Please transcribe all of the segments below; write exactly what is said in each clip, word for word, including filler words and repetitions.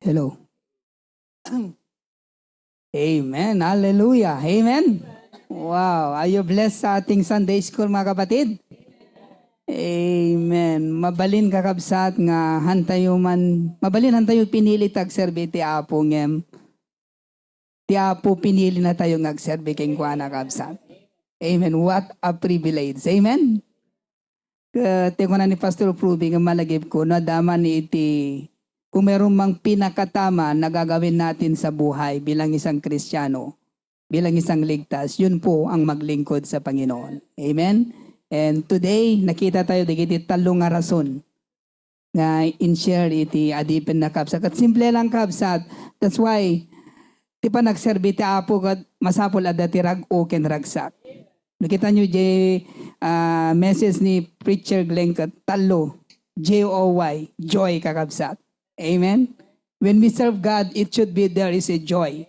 Hello. Amen. Hallelujah. Amen. Wow. Are you blessed sa ating Sunday school, mga kapatid? Amen. Mabalin, kakabsat, nga hantayo man, mabalin hantayo pinili ti agserbi ti Apo ngem ti Apo pinili natayo nga agserbi kenkuana, kabsat. Amen. What a privilege. Amen. Ket ti kuna ni Pastor Ruby nga malagipko no adda man iti kumerumang pinakatama na gagawin natin sa buhay bilang isang Kristiyano, bilang isang ligtas, yun po ang maglingkod sa Panginoon. Amen? And today, nakita tayo dagiti tallo nga rason nga in-share iti adipen na kabsat. Ket simple lang, kabsat. That's why, ti panagserbi ti Apo ket masapul adda ti rag-o ken ragsak. Nakita nyo, jay, ah, message ni Preacher Glenn ket tallo, J O Y, joy, kakabsat. Amen? When we serve God, it should be there is a joy.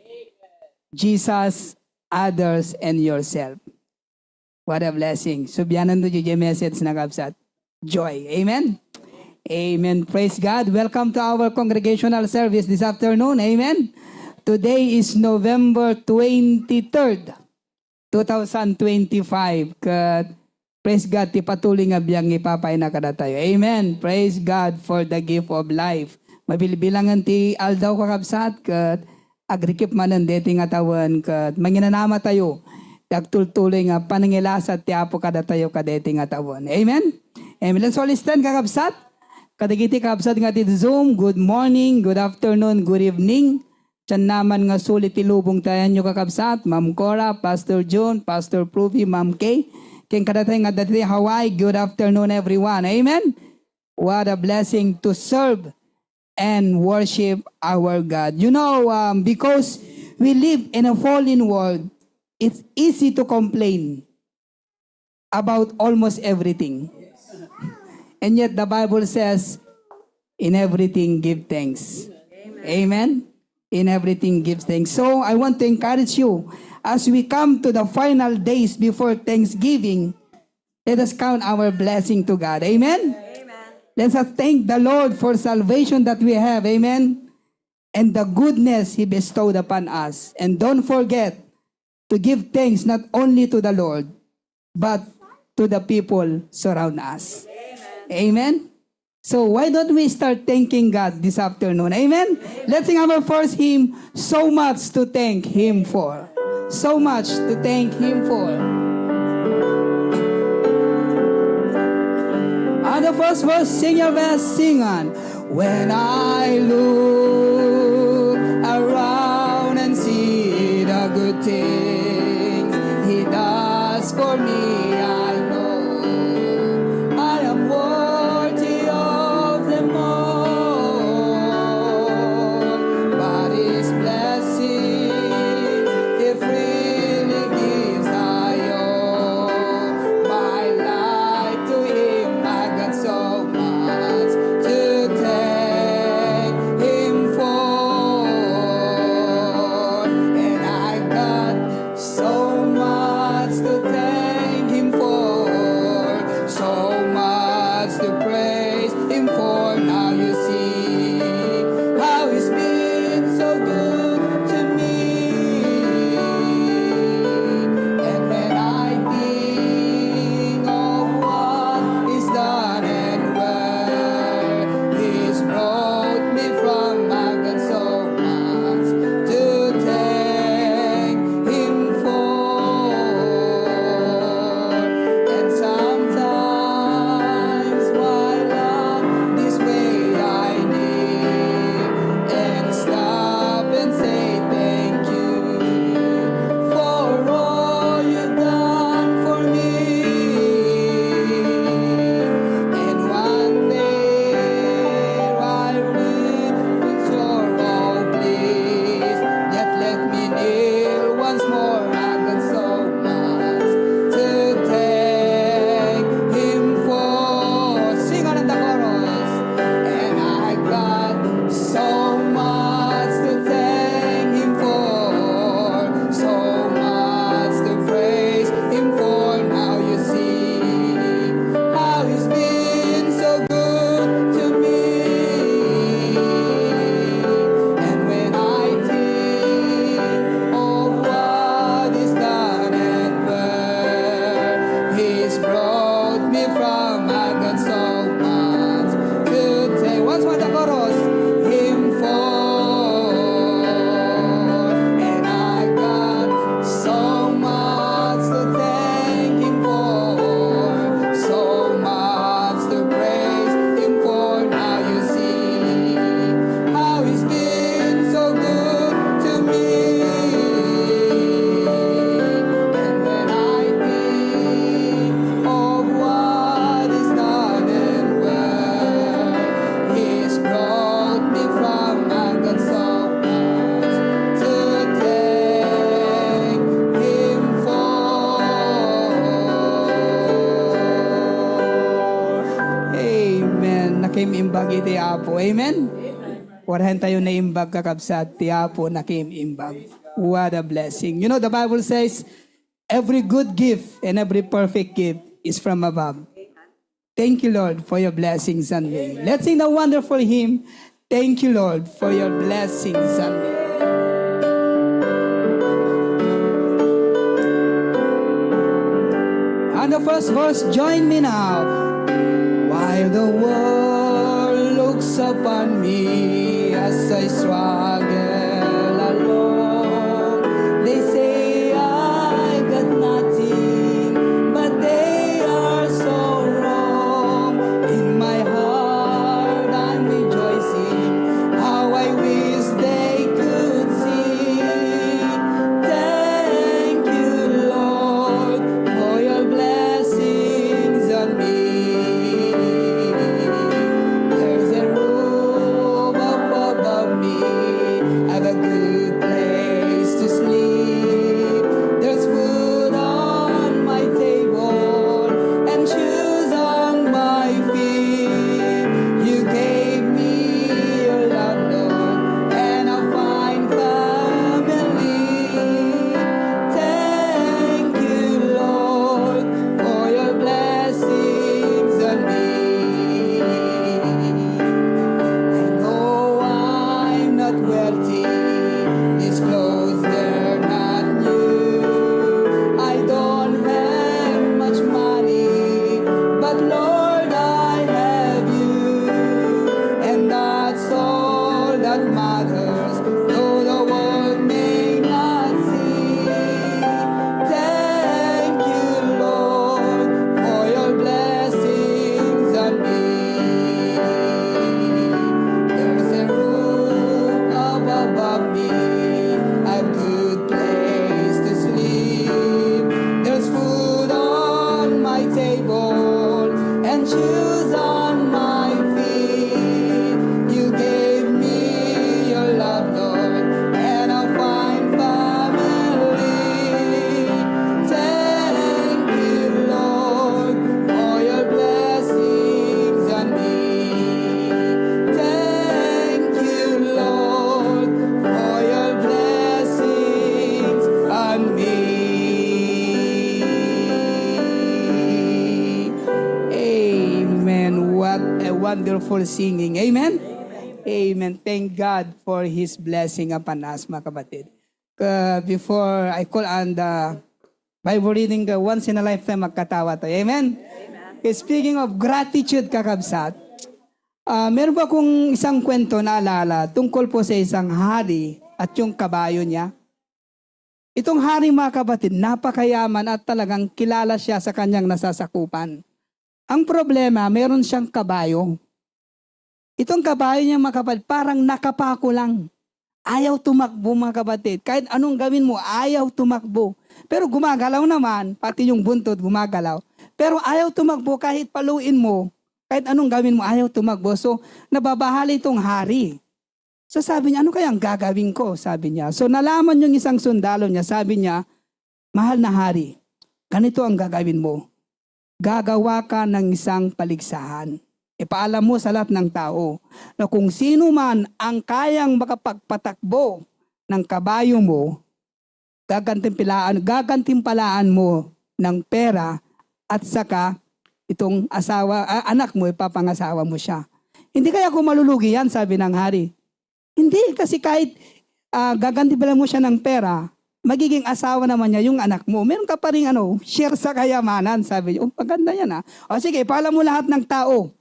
Jesus, others, and yourself. What a blessing. Subianan to jay message na kabsat. Joy. Amen? Amen. Praise God. Welcome to our congregational service this afternoon. Amen? Today is November twenty-third, two thousand twenty-five. Ket praise God, ti patuloy nga biag nga ipapayna kadatayo. Amen. Praise God for the gift of life. Mabilbilangan ti aldaw, kakabsat, ket agrikip manen deti nga tawen ket manginanama tayo ti agtultuloy nga panangilasat ti Apo kadatayo kadeti nga tawen. Amen? Amen. Let's all stand, kakabsat. Kadagiti kakabsat nga ti Zoom, good morning, good afternoon, good evening. Dian naman nga sulit ti lubong tayanyo, kakabsat, Ma'am Cora, Pastor John, Pastor Pruvi, Ma'am Kay. Ken kadatayo nga adda ti Hawaii, good afternoon, everyone. Amen? What a blessing to serve and worship our God. You know, um, because we live in a fallen world, it's easy to complain about almost everything. And yet the Bible says, "In everything give thanks." Amen? In everything give thanks. So I want to encourage you as we come to the final days before Thanksgiving, let us count our blessing to God. Amen? Amen. Let us thank the Lord for salvation that we have. Amen? And the goodness He bestowed upon us. And don't forget to give thanks not only to the Lord, but to the people surround us. Amen? So why don't we start thanking God this afternoon? Amen? Let's sing our first hymn, So Much to Thank Him For. So much to thank Him for. And the first verse, sing your best, sing on. When I look around and see the good things He does for me, I know I am worthy of them all. But His blessing He freely gives, I owe my life to Him. I got so much to thank Him Kim imbag iti Apo. Amen? Warahen tayo naimbag, kakabsat, ti Apo na kim imbag. What a blessing. You know, the Bible says, every good gift and every perfect gift is from above. Thank you, Lord, for your blessings on me. Let's sing the wonderful hymn, Thank You, Lord, for Your Blessings on Me. And the first verse, join me now. While the world looks upon me as I struggle along, they say I got nothing, but they are so wrong. In my heart, I'm rejoicing. How I wish they could see. Thank you, Lord, for your blessings on me. There's a roof up above me. I've a good place to sleep. There's food on my table and shoes on my feet. You gave me your love, Lord, and a fine family. Thank you, Lord, for your blessings on me. I know I'm not wealthy, these clothes, they're not new. I don't have much money, but Lord, I have you, and that's all that matters. Though the world may not see, thank you, Lord, for your blessings on me. There's a roof up above me, a good place to sleep. There's food on my table and shoes on my feet. You gave me your love, Lord, and a fine family. Thank you, Lord, for your blessings on me. Thank you, Lord, for your blessings on me. Amen. What a wonderful singing. Amen? Amen. Thank God for His blessing upon us, mga kapatid. Uh, before I call on the Bible reading, uh, once in a lifetime, magkatawa tayo. Amen? Amen. Okay, speaking of gratitude, kakabsat, ah, meron po akong isang kwento naalala tungkol po sa isang hari at yung kabayo niya. Itong hari, mga kapatid, napakayaman at talagang kilala siya sa kanyang nasasakupan. Ang problema, meron siyang kabayo. Itong kabayo niya, mga kapatid, parang nakapako lang. Ayaw tumakbo, mga kapatid. Kahit anong gawin mo, ayaw tumakbo. Pero gumagalaw naman, pati yung buntot gumagalaw. Pero ayaw tumakbo kahit paluin mo, kahit anong gawin mo, ayaw tumakbo. So, nababahal itong hari. So, sabi niya, "Ano kaya ang gagawin ko?" sabi niya. So, nalaman yung isang sundalo niya, sabi niya, "Mahal na hari, ganito ang gagawin mo. Gagawa ka ng isang paligsahan. Ipaalam mo sa lahat ng tao na kung sino man ang kayang makapagpatakbo ng kabayo mo, gagantimpalaan, gagantimpalaan mo ng pera at saka itong asawa, ah, anak mo, ipapangasawa mo siya." "Hindi kaya ako malulugi yan?" sabi ng hari. "Hindi, kasi kahit, ah, gagantimpalaan mo siya ng pera, magiging asawa naman niya yung anak mo. Meron ka pa ring, ano, share sa kayamanan," sabi niya. "Oh, maganda yan, ah. O sige, ipaalam mo lahat ng tao."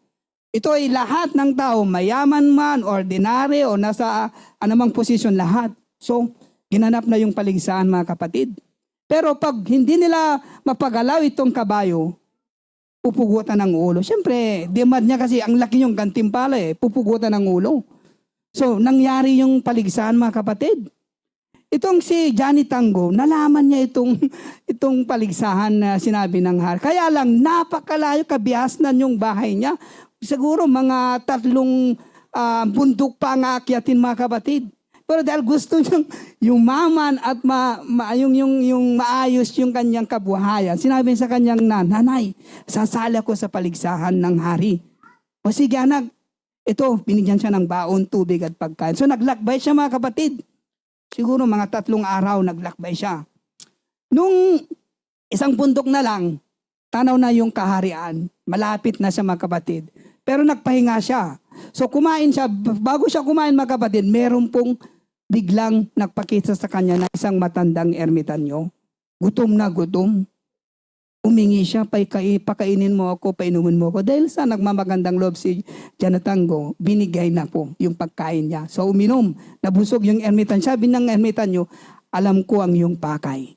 Ito ay lahat ng tao, mayaman man, ordinary, o nasa, ah, anumang posisyon, lahat. So, ginanap na yung paligsahan, mga kapatid. Pero pag hindi nila mapagalaw itong kabayo, pupugutan ng ulo. Siyempre, demand niya kasi ang laki yung gantimpala eh, pupugutan ng ulo. So, nangyari yung paligsahan, mga kapatid. Itong si Johnny Tango, nalaman niya itong, itong paligsahan na sinabi ng hari. Kaya lang, napakalayo, kabiasnan yung bahay niya. Siguro mga tatlong, ah, bundok pa ang aakyatin, mga kapatid. Pero dahil gusto niyang yumaman at ma-, ma-, yung, yung, yung maayos yung kanyang kabuhayan, sinabi sa kanyang na, "Nanay, sasali ako sa paligsahan ng hari." "O sige, anak, Ito, binigyan siya ng baon, tubig at pagkain. So, naglakbay siya, mga kapatid. Siguro mga tatlong araw, naglakbay siya. Nung isang bundok na lang, tanaw na yung kaharian, malapit na siya, mga kapatid. Pero nagpahinga siya. So, kumain siya, b-, bago siya kumain, mga kapatid, meron pong biglang nagpakita sa kanya na isang matandang ermitanyo. Gutom na gutom. Humingi siya, "Paikai-, pakainin mo ako, painumin mo ako." Dahil sa nagmamagandang loob si Jonathan Go, binigay na po yung pagkain niya. So, uminom, nabusog yung ermitan. Sabi ng ermitanyo, "Alam ko ang iyong pakay.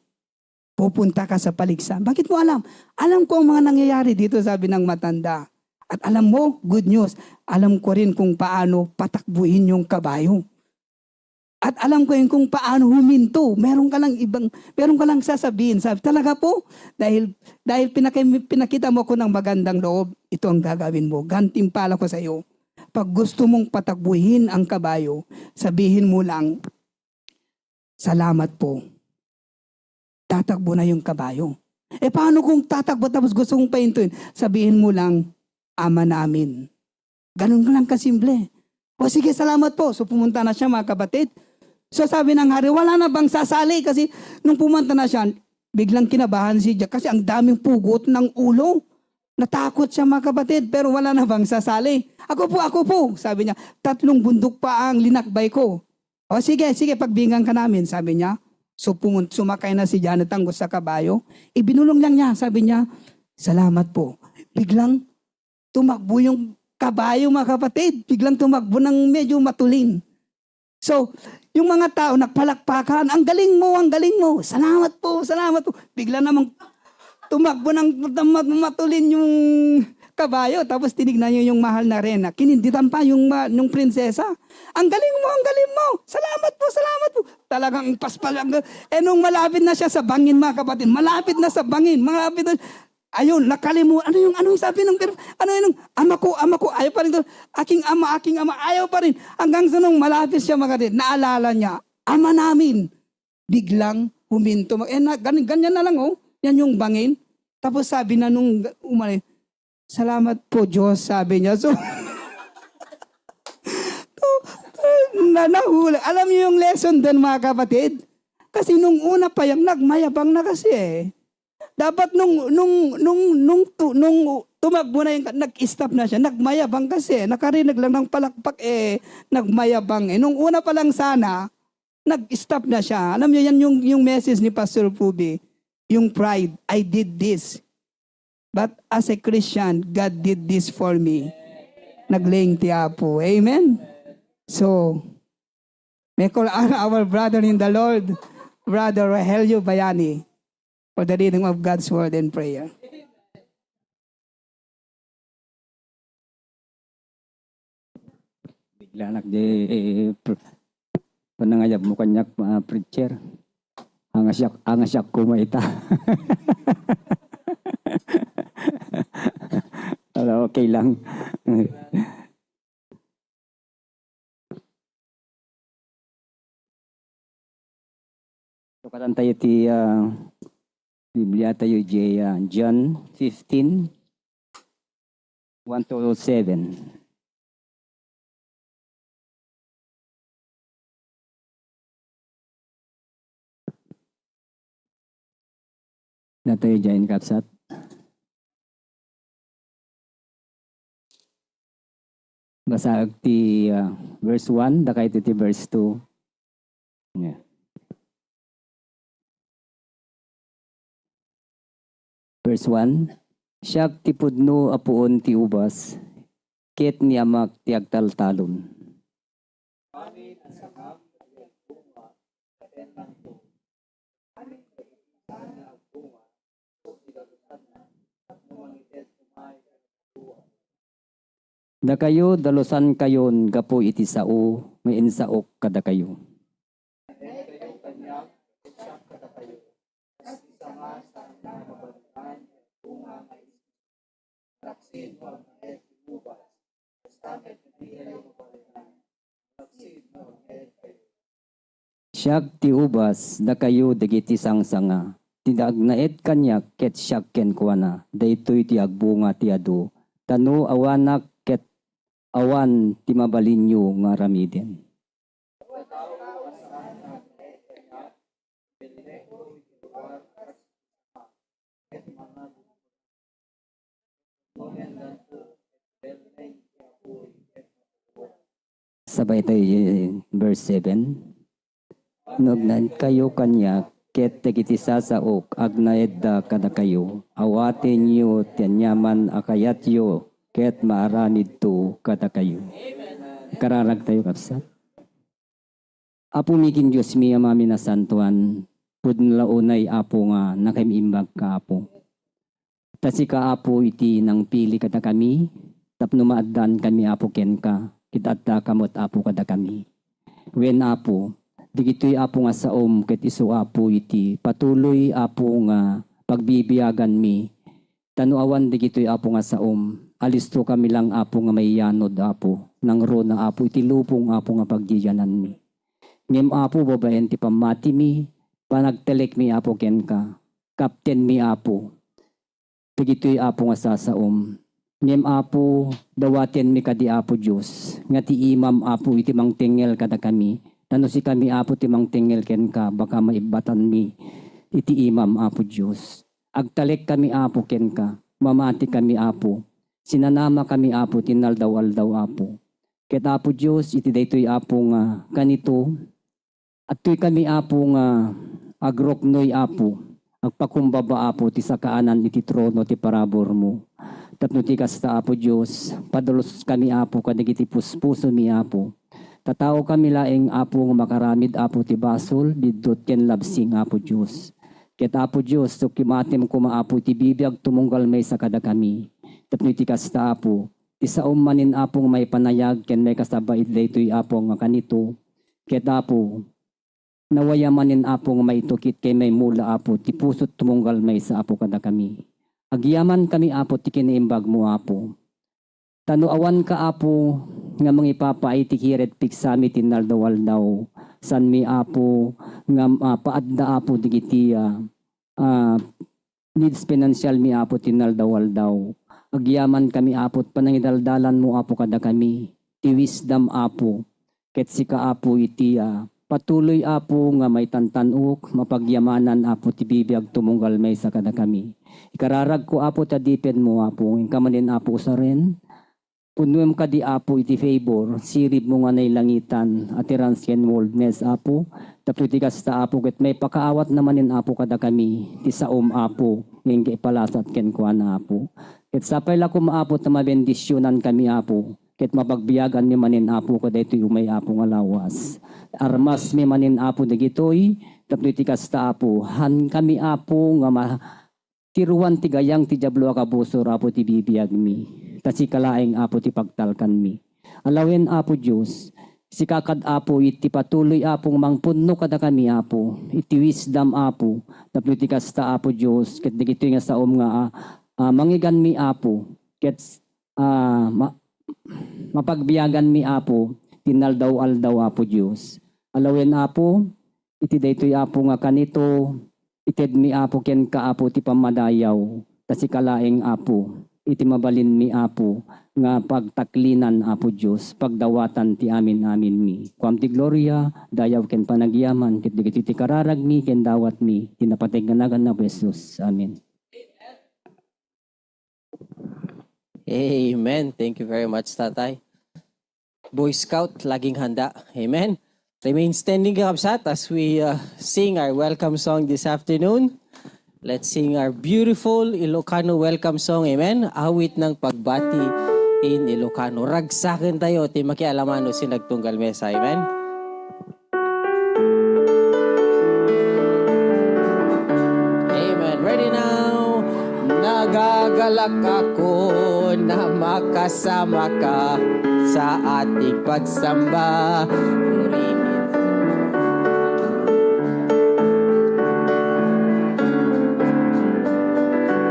Pupunta ka sa paligsahan." "Bakit mo alam?" "Alam ko ang mga nangyayari dito," sabi ng matanda. "At alam mo, good news, alam ko rin kung paano patakbuhin yung kabayo. At alam ko rin kung paano huminto. Meron ka lang ibang, meron ka lang sasabihin." Sabi, "Talaga po? Dahil, dahil pinaki-, pinakita mo ako ng magandang loob, ito ang gagawin mo. Gantimpala ko sa iyo. Pag gusto mong patakbuhin ang kabayo, sabihin mo lang, 'Salamat po.'" Tatakbo na yung kabayo. E, paano kung tatakbo tapos gusto kong pahintuin? Sabihin mo lang, "Ama namin." Ganun lang kasimple. "O sige, salamat po." So, pumunta na siya, mga kapatid. So, sabi ng hari, "Wala na bang sasali?" Kasi nung pumunta na siya, biglang kinabahan si Jack kasi ang daming pugot ng ulo. Natakot siya, mga kapatid, pero wala na bang sasali. "Ako po, ako po," sabi niya. "Tatlong bundok pa ang linakbay ko." "O sige, sige, pagbingan ka namin," sabi niya. So, pumun-, sumakay na si Jonathan Go sa kabayo. Ibinulong lang niya, sabi niya, "Salamat po." Biglang tumakbo yung kabayo, mga kapatid. Biglang tumakbo ng medyo matulin. So, yung mga tao nagpalakpakan, "Ang galing mo, ang galing mo. Salamat po, salamat po." Bigla namang tumakbo ng, ng matulin yung kabayo. Tapos tinignan niyo yung mahal na reyna. Kininditan pa yung ma-, yung prinsesa. "Ang galing mo, ang galing mo. Salamat po, salamat po." Talagang paspas ang, eh, nung malapit na siya sa bangin, mga kapatid, malapit na sa bangin, malapit na, ayun, nakalimu-, ano yung, ano yung sabi ng per-, ano yung, "Ama ko, ama ko," ayaw pa rin to, "Aking ama, aking ama," ayaw pa rin. Hanggang sa nung malapit siya, mga kapatid, naalala niya, "Ama namin." Biglang huminto. Eh, na, gan-, ganyan na lang, oh. Yan yung bangin. Tapos sabi na nung umalis, "Salamat po, Diyos," sabi niya. So, na, nahuli. Alam niyo yung lesson doon, mga kapatid? Kasi nung una pa yan, nagmayabang na kasi eh. Dapat nung, nung, nung, nung, tu-, nung tumakbo na yung, nag-stop na siya, nagmayabang kasi eh. Nakarinig lang ng palakpak eh, nagmayabang eh. Nung una pa lang sana, nag-stop na siya. Alam niyo yan yung, yung message ni Pastor Pubi, yung pride, "I did this. But as a Christian, God did this for me." Naglaing ti Apo. Amen? So, may call our, our brother in the Lord, Brother Rogelio Bayani, for the reading of God's word and prayer. Bigla nak di, eh, pr-, panangayab mo kaniak, ah, preacher. Ang asyak, ang asyak ko maita. Wala, okay lang. Sukatan tayo ti, ah, Biblia tayo, J-, ah, John fifteen, one to seven. Datayo dyan, kabsat. Basaag ti, ah, verse one, dakayto ti verse two. Yeah. Verse one, "Siak ti pudno a puon ti ubas, ket ni Amak ti agtaltalon." Dakayo, dalusankayon gapu iti sao nga insaok kadakayo. Siak ti ubas, dakayo dagiti sangsanga. Ti agnaed kaniak ket siak kenkuana, daytoy ti agbunga ti adu. Ta no awanak ket awan ti mabalinyo nga aramiden. Sabay tayo, verse seven. No agnaedkayo kaniak, ket dagiti sasaok agnaedda kadakayo, awatenyo ti aniaman a kayatyo, ket maaramidto kadakayo. Ikararagtayo, kabsat. Apomi ken Diosmi, Amami nasantoan, pudno la unay, Apo, nga nakaimbag ka, Apo. Ta sika, Apo, iti nangpili kadakami, tapno maaddaankami, Apo, kenka, ket addaka met, Apo, kadakami. Wen, Apo, dagitoy, Apo, nga saom ket isu, Apo, iti patuloy, Apo, nga pagbibiaganmi. Ta no awan dagitoy, Apo, nga saom, alistokami lang, Apo, nga maiyanod, Apo, nangruna, Apo, iti lubong, Apo, nga pagdidiananmi. Ngem, Apo, babaen ti pammatimi, panagtalekmi, Apo, kenka. Kaptenmi, Apo, dagitoy, Apo, nga sasaom. Ngem, Apo, dawatenmi kadi, Apo Dios, nga ti imam, Apo, iti mangtengngel kadakami. Ta no sikami, Apo, ti mangtengngel kenka, baka maibbatanmi iti imam, Apo Dios. Agtalekkami, Apo, kenka. Mamatikami, Apo. Sinanamakami, Apo, ti inaldaw-aldaw, Apo. Ket, Apo Dios, iti daytoy, Apo, nga kanito, adtoykami, Apo, nga agruknoy, Apo, agpakumbaba, Apo, ti sakaanan iti trono ti paraburmo. Tapno ti kasta, Apo Dios, paduluskami, Apo, kadagiti puspusomi, Apo. Ta taokami laeng, Apo, nga makaramid, Apo, ti basol, biddut, ken labsing, Apo Dios. Ket, Apo Dios, no kimatim koma, Apo, iti bibiag tumunggal maysa kadakami. Tapno iti kasta, Apo, ti saom manen, Apo, nga maipanayag ken maikasaba iti daytoy, Apo, nga kanito. Ket, Apo, nawaya manen, Apo, nga maitukit ken maimula, Apo, ti pusot tumunggal maysa, Apo, kadakami. Agyamankami, Apo, ti kinaimbagmo, Apo. Ta no awanka, Apo, nga mangipapaay ti kired pigsami ti inaldaw-aldaw, saanmi, Apo, nga mapaadda, Apo, dagiti, ah, ah, needs financial mi, Apo, ti inaldaw-aldaw. Agyamankami, Apo, ti panangidaldalanmo, Apo, kadakami. Ti wisdom, Apo. Ket sika, Apo, iti, ah, patuloy, Apo, nga maitantan-ok, mapagyamanan, Apo, ti bibiag tumunggal maysa kadakami. Ikararagko, Apo, ti adipenmo, Apo, inka manen, Apo, usaren. Punnoem kadi, Apo, iti favor, siribmo nga nailangitan, a ti rans ken worldness, Apo, tapno iti kasta, Apo, ket maipakaawatna manen, Apo, kadakami, ti saom, Apo, nga inka ipalasat kenkuana, Apo. Ket sapay la koma, Apo, ta mabendisionankami, Apo, ket mapagbiaganmi manen, Apo, kadaytoy umay, Apo, nga lawas. Armasmi manen, Apo, dagitoy, tapno iti kasta, Apo, haankami, Apo, nga ma-, tiruan ti gayang ti Diablo a kabusor, Apo, ti bibiagmi. Ta sika laeng, Apo, ti pagtalkanmi. Alawen, Apo Dios, sika kad, Apo, iti patuloy, Apo, nga mangpunno kadakami, Apo, iti wisdom, Apo, tapno iti kasta, Apo Dios, ket dagitoy nga saom nga, ah, ah, mangiganmi, Apo, ket, ah, ma-, mapagbiaganmi, Apo, ti inaldaw-aldaw, Apo Dios. Alawen, Apo, iti daytoy, Apo, nga kanito, itedmi, Apo, kenka, Apo, ti pammadayaw, ta sika laeng, Apo, iti mabalinmi, Apo, nga pagtaklinan, Apo Dios, pagdawatan ti amin-aminmi. Kuam ti gloria, dayaw ken panagyaman, ket dagitoy ti kararagmi ken dawatmi, ti napateg nga nagan ni Apo Jesus. Amen. Amen. Thank you very much, Tatay. Boy Scout, laging handa. Amen. Remain standing, kakabsat, as we, uh, sing our welcome song this afternoon. Let's sing our beautiful Ilocano welcome song. Amen. Awit ng pagbati in Ilocano. Ragsaken tayo, ti makialamano sin nagtunggal mesa. Amen. Amen. Ready now? Nagagalak ako na makasama ka sa ating pagsamba. Purihin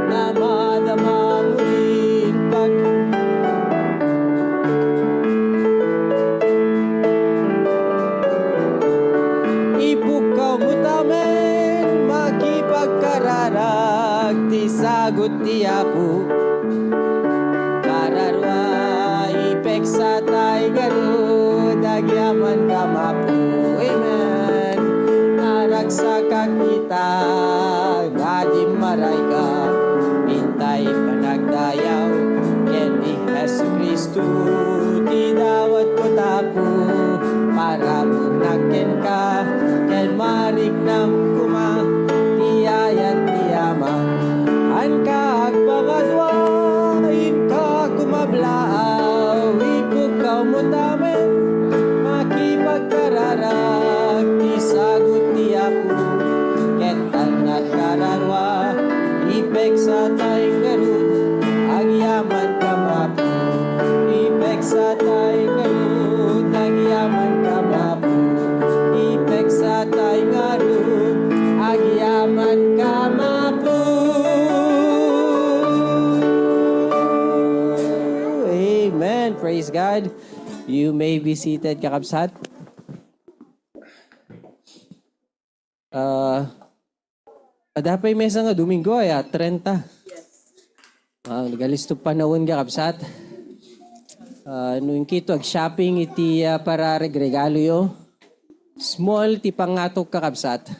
na madama muling pag- Ipukaw met amin, makipagkararag ti sagut ti Apo. Kararua, ipe- Satay ngarud, agyaman ka mapu. Amen. Naragsakak ita, nga dimmarayka. Intay panagdayaw, ken ni Jesu-Cristo, ti dawatko tapu. Parabur kenka, ken mariknam koma, ti ayat ti Ama. Haanka agpangadua, inka kumablaaw, ipukkaw mo tamen, makipagkararag ti sagut ti Apo, ket tan nagkararua, ipeksa tay ngarud, agyaman ka mapu. Ipeksa tay ngarud, agyaman ka mapu. Ipeksa tay ngarud, agyaman ka mapu. Amen. Praise God. You may be seated, kakabsat. Ah, adda pay mesa nga Domingo, aya, trenta. Ah, nagalisto panawen, kakabsat. Ah, no inkito ag-shopping iti, ah, para regregaloyo. Small ti pangatok, kakabsat.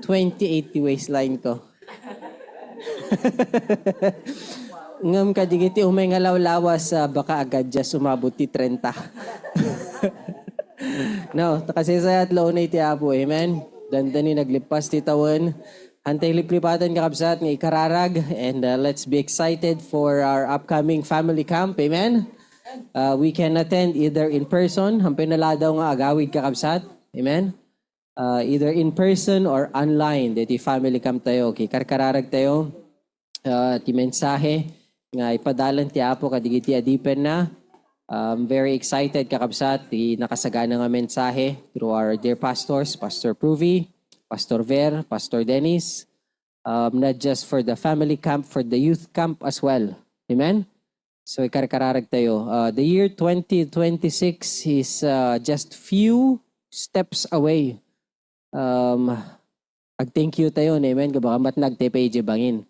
Twenty-eight ti waistline ko. Ngem kadagiti umay nga lawlawas, ah, baka agad dias umabot ti trenta. No, ta kasaysayaat la unay ti Apo. Amen. Dandani naglippas ti tawen. Haantay liplipatan, kakabsat, nga ikararag. And, uh, let's be excited for our upcoming family camp. Amen. Uh, we can attend either in person, haanpay naladaw nga agawid, kakabsat. Amen. Uh, either in person or online, daytoy family camp tayo. Okay, karkararag tayo. Ah, ti mensahe nga ipadalan ti Apo kadagiti adipenna. I'm very excited, kakabsat, ti nakasagana nga mensahe through our dear pastors, Pastor Pruvi, Pastor Ver, Pastor Dennis. Um, not just for the family camp, for the youth camp as well. Amen? So, ikarkararag tayo. Uh, the year twenty twenty-six is, uh, just few steps away. Um, ag-thank you tayo, amen? Kung baka mat nagtepe iti bangin.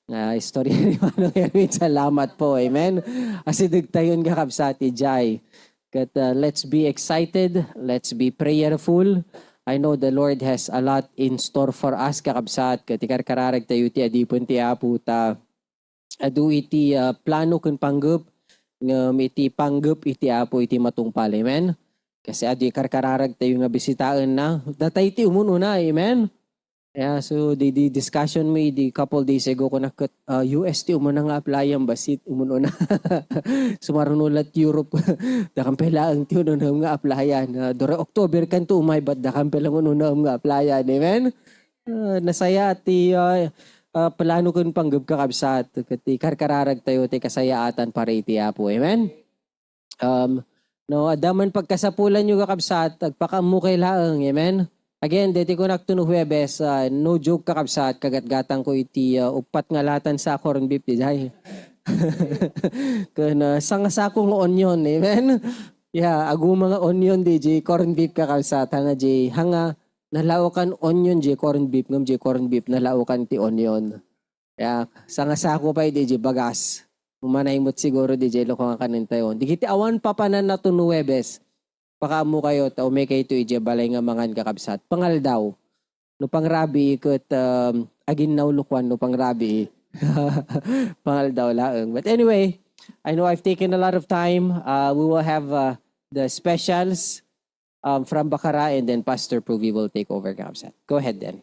Nga istorya ni Manong Erwin, salamat po, amen? Asideg tayon, kakabsat, ijay. Ket, uh, let's be excited, let's be prayerful. I know the Lord has a lot in store for us, kakabsat. Ket ikarkararag tayo ti adipen ti Apo ta adu iti, ah, plano ken panggep, ngem iti panggep iti Apo iti matungpal. Amen? Kasi adu ikarkararag tayo nga bisitaenna. Datay ti umun-una. Amen? Yeah, so di, di discussion mi di couple days ago, kuna ket, ah, U S ti umuna nga applyan, bassit umun-una. Sumaruno la't Europe. Dakam pay laeng ti ununam nga applyan. Ah, dura October kanto umay, but dakam pay laeng ununam nga applyan. Amen? Ah, nasaya ti, ah, ah, plano ken panggep, kakabsat, ket ikarkararag tayo ti kasayaatan para iti Apo. Amen? Um, no, adda man pagkasapulanyo, kakabsat, agpakaammo kay laeng. Amen? Again, deti kunak to no Huwebes, ah, no joke, kakabsat, kagatgatang ko iti, ah, uppat nga latan sa corn beef, di jay. Ken, ah, sangasako nga onion. Amen? Yeah, aguma nga onion, di jay corn beef, kakabsat, hanga jay, hanga, nalaokan onion jay corn beef, ngem jay corn beef nalaokan ti onion. Ya, sangasako pay di jay bagas. Umanay met siguro di jay loko nga kanen tayo. Di kiti awan papanan na to no Huwebes. Pakaammo kayo, ta umay kayto ijay balay nga mangan, kakabsat. Pangaldaw. No pangrabii ket, um, aginnaw lokuan no pangrabii. Pangaldaw laeng. But anyway, I know I've taken a lot of time. Uh, we will have, uh, the specials um, from Bacara, and then Pastor Pruvi will take over, kakabsat. Go ahead then.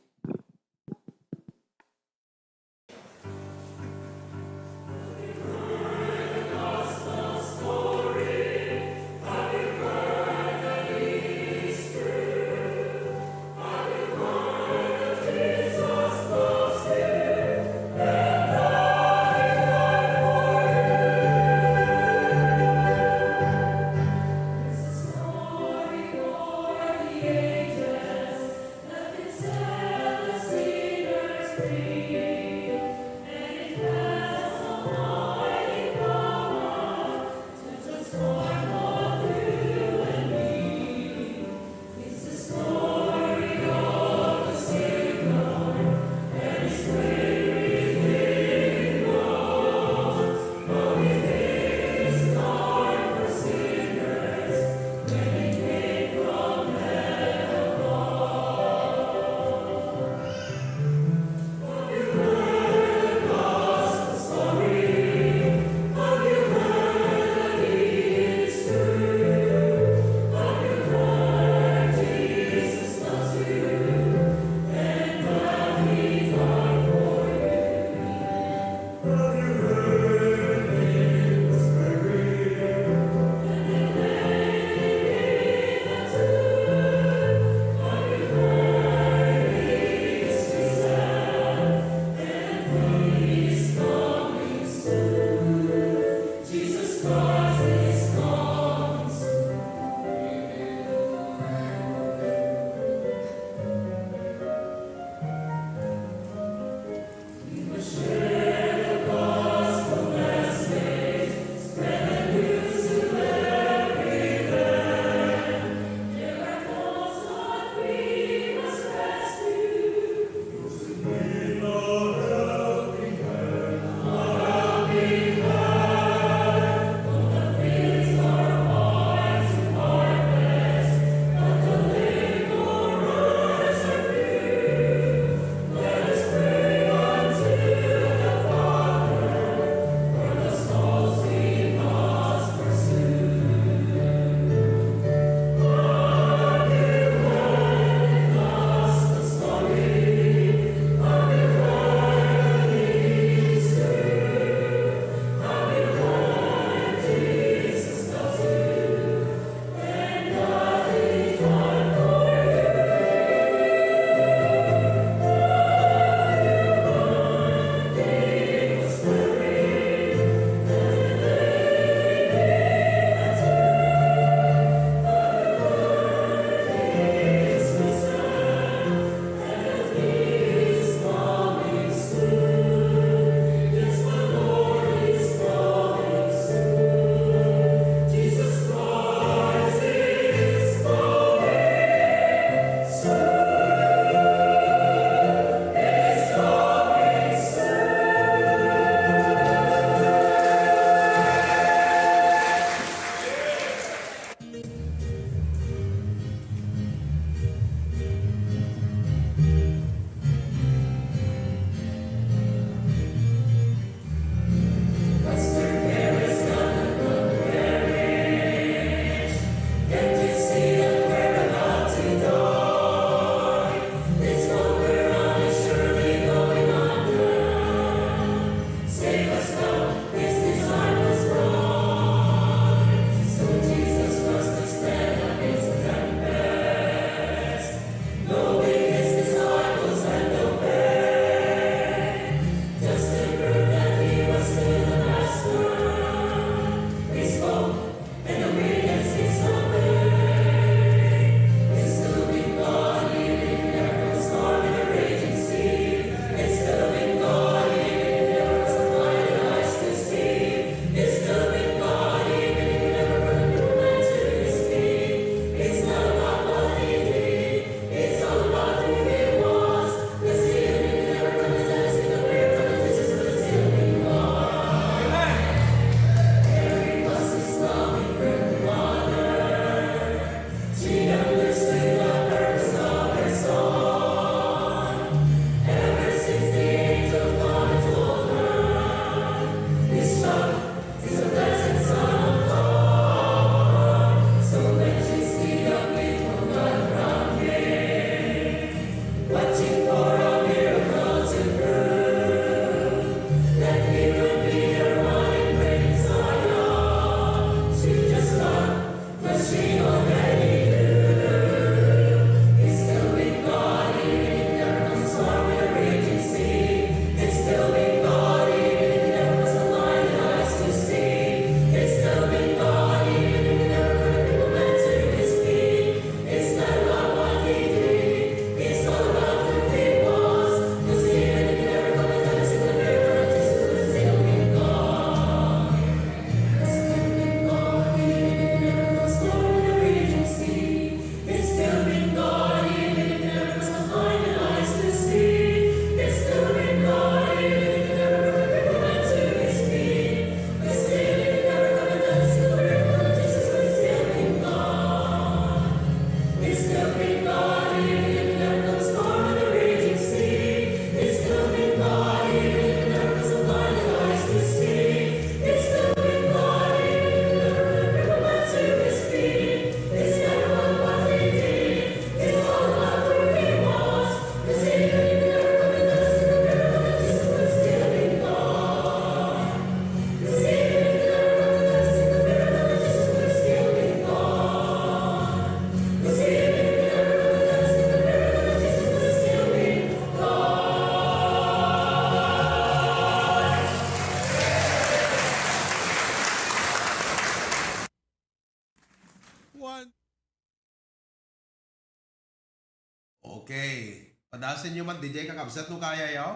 Okay. Padasen yo man, D J, kakabsat, no kaya yo?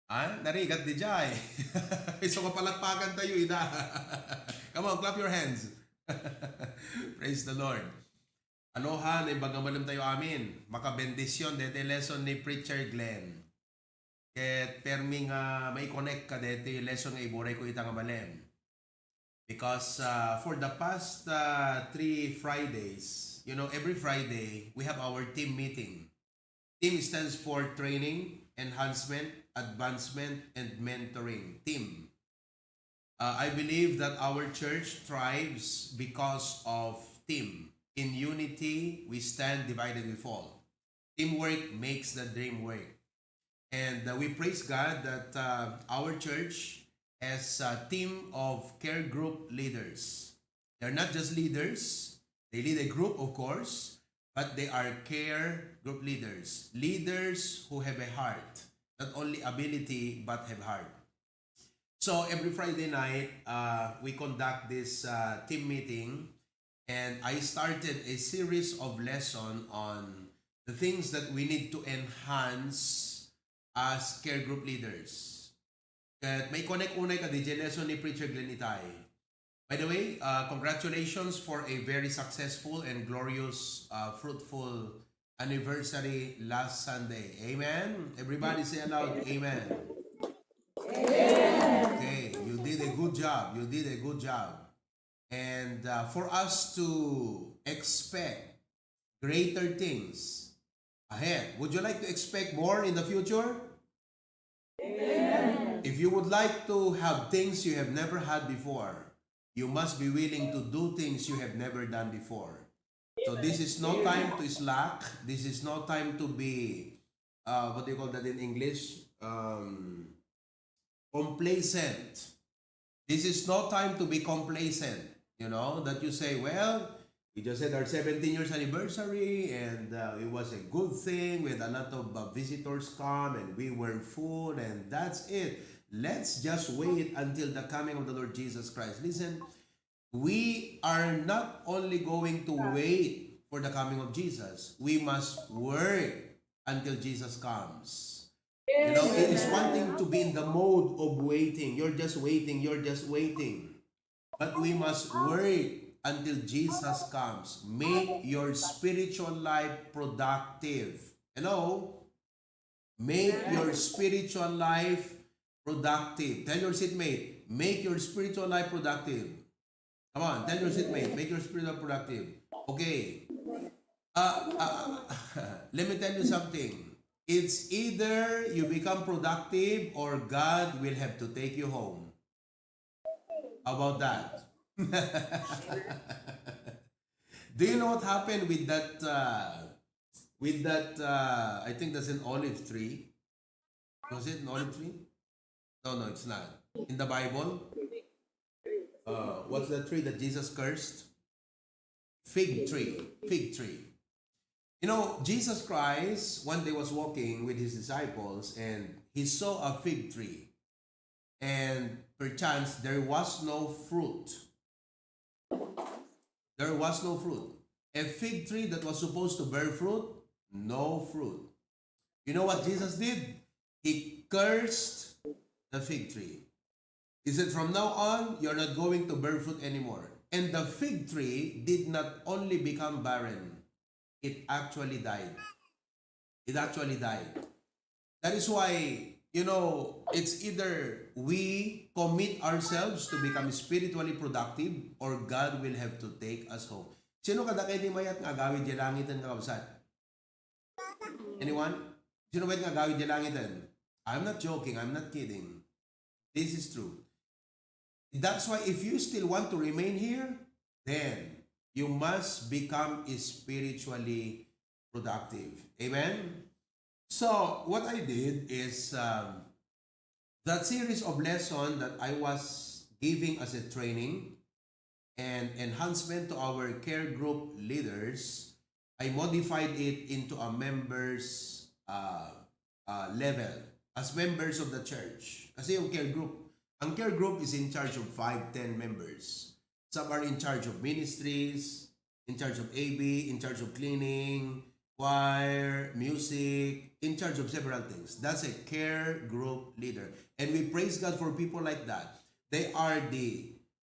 Ah, narigat, D J. So, kapalakpakan tayo, ida. Come on, clap your hands. Praise the Lord. Aloha, naimbag nga malem tayo amin. Makabendisyon deti lesson ni Preacher Glenn. Ket permi nga mai-connect ka deti lesson nga iburay ko ita nga malem. Because, uh, for the past, uh, three Fridays, you know, every Friday, we have our team meeting. Team stands for training, enhancement, advancement, and mentoring. Team. Uh, I believe that our church thrives because of team. In unity, we stand, divided, we fall. Teamwork makes the dream work. And, uh, we praise God that, uh, our church has a team of care group leaders. They're not just leaders, they lead a group, of course, but they are care group leaders. Leaders who have a heart, not only ability, but have heart. So every Friday night, uh, we conduct this, uh, team meeting, and I started a series of lesson on the things that we need to enhance as care group leaders. Ket mai-connect unay ka D J lesson ni Preacher Glenn itay. By the way, uh, congratulations for a very successful and glorious, uh, fruitful anniversary last Sunday. Amen? Everybody say aloud, "Amen." Okay, you did a good job. You did a good job. And, uh, for us to expect greater things ahead, would you like to expect more in the future? Amen. If you would like to have things you have never had before, you must be willing to do things you have never done before. So this is no time to slack. This is no time to be, uh, what do you call that in English? Um, complacent. This is no time to be complacent. You know, that you say, "Well, we just had our seventeen years anniversary, and, uh, it was a good thing. We had a lot of, uh, visitors come, and we were full, and that's it. Let's just wait until the coming of the Lord Jesus Christ." Listen, we are not only going to wait for the coming of Jesus, we must work until Jesus comes. You know, it is one thing to be in the mode of waiting. You're just waiting, you're just waiting. But we must work until Jesus comes. Make your spiritual life productive. Hello? Make your spiritual life productive. Tell your seatmate, "Make your spiritual life productive." Come on, tell your seatmate, "Make your spiritual productive." Okay. Uh, uh, let me tell you something. It's either you become productive or God will have to take you home. How about that? Do you know what happened with that, uh, with that, uh, I think that's an olive tree? Was it an olive tree? No, no, it's not. In the Bible, uh, what's the tree that Jesus cursed? Fig tree. Fig tree. You know, Jesus Christ one day was walking with his disciples and he saw a fig tree. And perchance there was no fruit. There was no fruit. A fig tree that was supposed to bear fruit, no fruit. You know what Jesus did? He cursed the fig tree. He said, "From now on, you're not going to bear fruit anymore." And the fig tree did not only become barren, it actually died. It actually died. That is why, you know, it's either we commit ourselves to become spiritually productive or God will have to take us home. Sino kadakayo ti mayat nga agawid diay langiten, kakabsat? Anyone? Sino mayat nga agawid diay langiten? I'm not joking. I'm not kidding. This is true. That's why if you still want to remain here, then you must become spiritually productive. Amen? So, what I did is, um, that series of lesson that I was giving as a training and enhancement to our care group leaders, I modified it into a members, uh, uh, level as members of the church. Kasi yung care group, ang care group is in charge of five, ten members. Some are in charge of ministries, in charge of A B, in charge of cleaning, choir, music, in charge of several things. That's a care group leader. And we praise God for people like that. They are the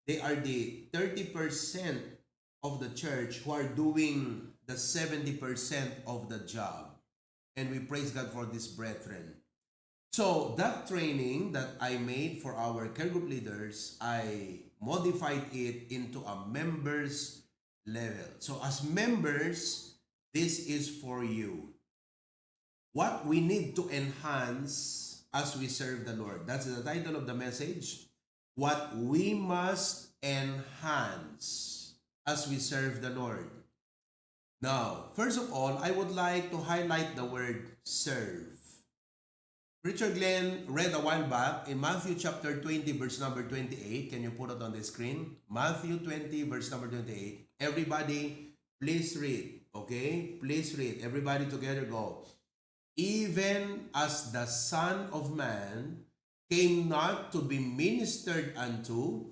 they are the thirty percent of the church who are doing the seventy percent of the job. And we praise God for these brethren. So that training that I made for our care group leaders, I modified it into a members level. So as members, this is for you. What we need to enhance as we serve the Lord. That's the title of the message. What we must enhance as we serve the Lord. Now, first of all, I would like to highlight the word serve. Preacher Glenn read a while back in Matthew chapter twenty, verse number twenty-eight. Can you put it on the screen? Matthew twenty, verse number twenty-eight. Everybody, please read. Okay? Please read. Everybody together go. "Even as the Son of Man came not to be ministered unto,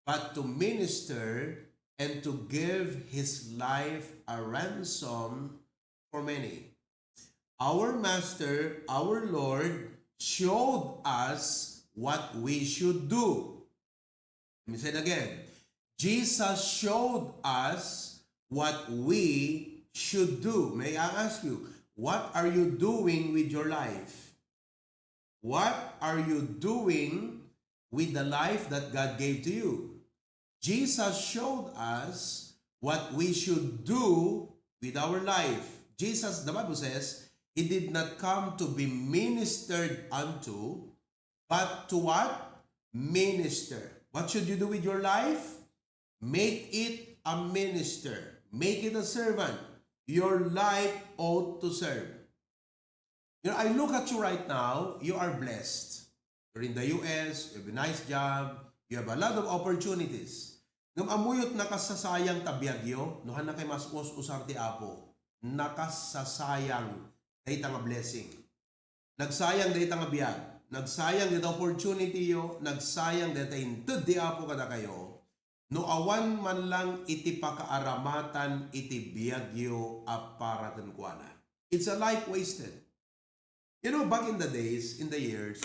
but to minister and to give his life a ransom for many." Our Master, our Lord, showed us what we should do. Let me say it again. Jesus showed us what we should do. May I ask you, what are you doing with your life? What are you doing with the life that God gave to you? Jesus showed us what we should do with our life. Jesus, the Bible says, he did not come to be ministered unto, but to what? Minister. What should you do with your life? Make it a minister. Make it a servant. Your life ought to serve. You know, I look at you right now, you are blessed. You're in the U S, you have a nice job, you have a lot of opportunities. Ngem ammok, nakasasayang ta biagyo, no, haan nakay mas-us-usar ti Apo. Nakasasayang dayta nga blessing. Nagsayang dayta nga biag, nagsayang dayta opportunity yo, nagsayang dayta inted ti Apo kadakayo, no awan man lang iti pakaaramatan iti biagyo a para kenkuana. It's a life wasted. You know, back in the days, in the years,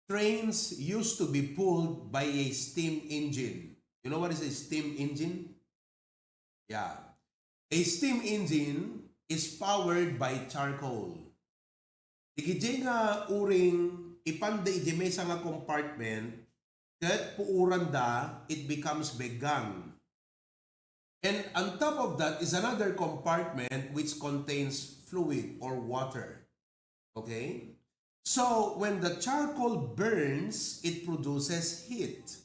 trains used to be pulled by a steam engine. You know what is a steam engine? Yeah. A steam engine is powered by charcoal. Dagiti nga uring ipanda iti maysa nga compartment, ket puuranda, it becomes beggang. And on top of that is another compartment which contains fluid or water. Okay? So, when the charcoal burns, it produces heat.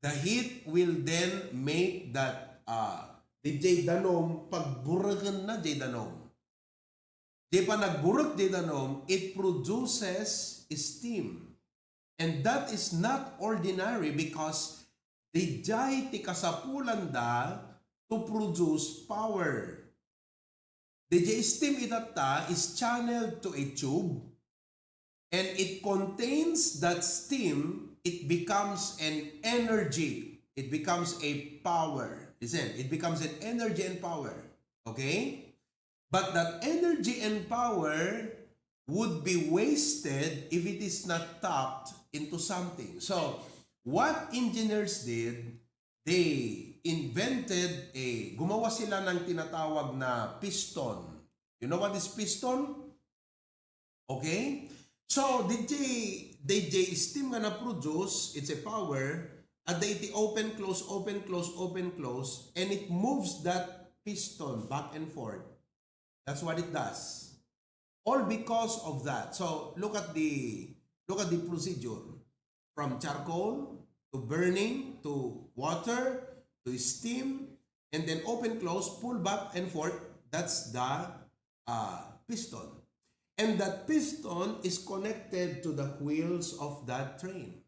The heat will then make that, uh, diay danum, pagburekenna diay danum. Diay panagburek diay danum, it produces steam. And that is not ordinary because diay ti kasapulanda to produce power. Diay steam itatta is channeled to a tube, and it contains that steam, it becomes an energy, it becomes a power. Listen, it becomes an energy and power. Okay? But that energy and power would be wasted if it is not tapped into something. So, what engineers did, they invented a, gumawa sila ng tinatawag na piston. You know what is piston? Okay? So, diay, diay steam nga na-produce, it's a power, adda iti open, close, open, close, open, close, and it moves that piston back and forth. That's what it does. All because of that. So, look at the, look at the procedure. From charcoal to burning to water to steam, and then open, close, pull back and forth. That's the, uh, piston. And that piston is connected to the wheels of that train.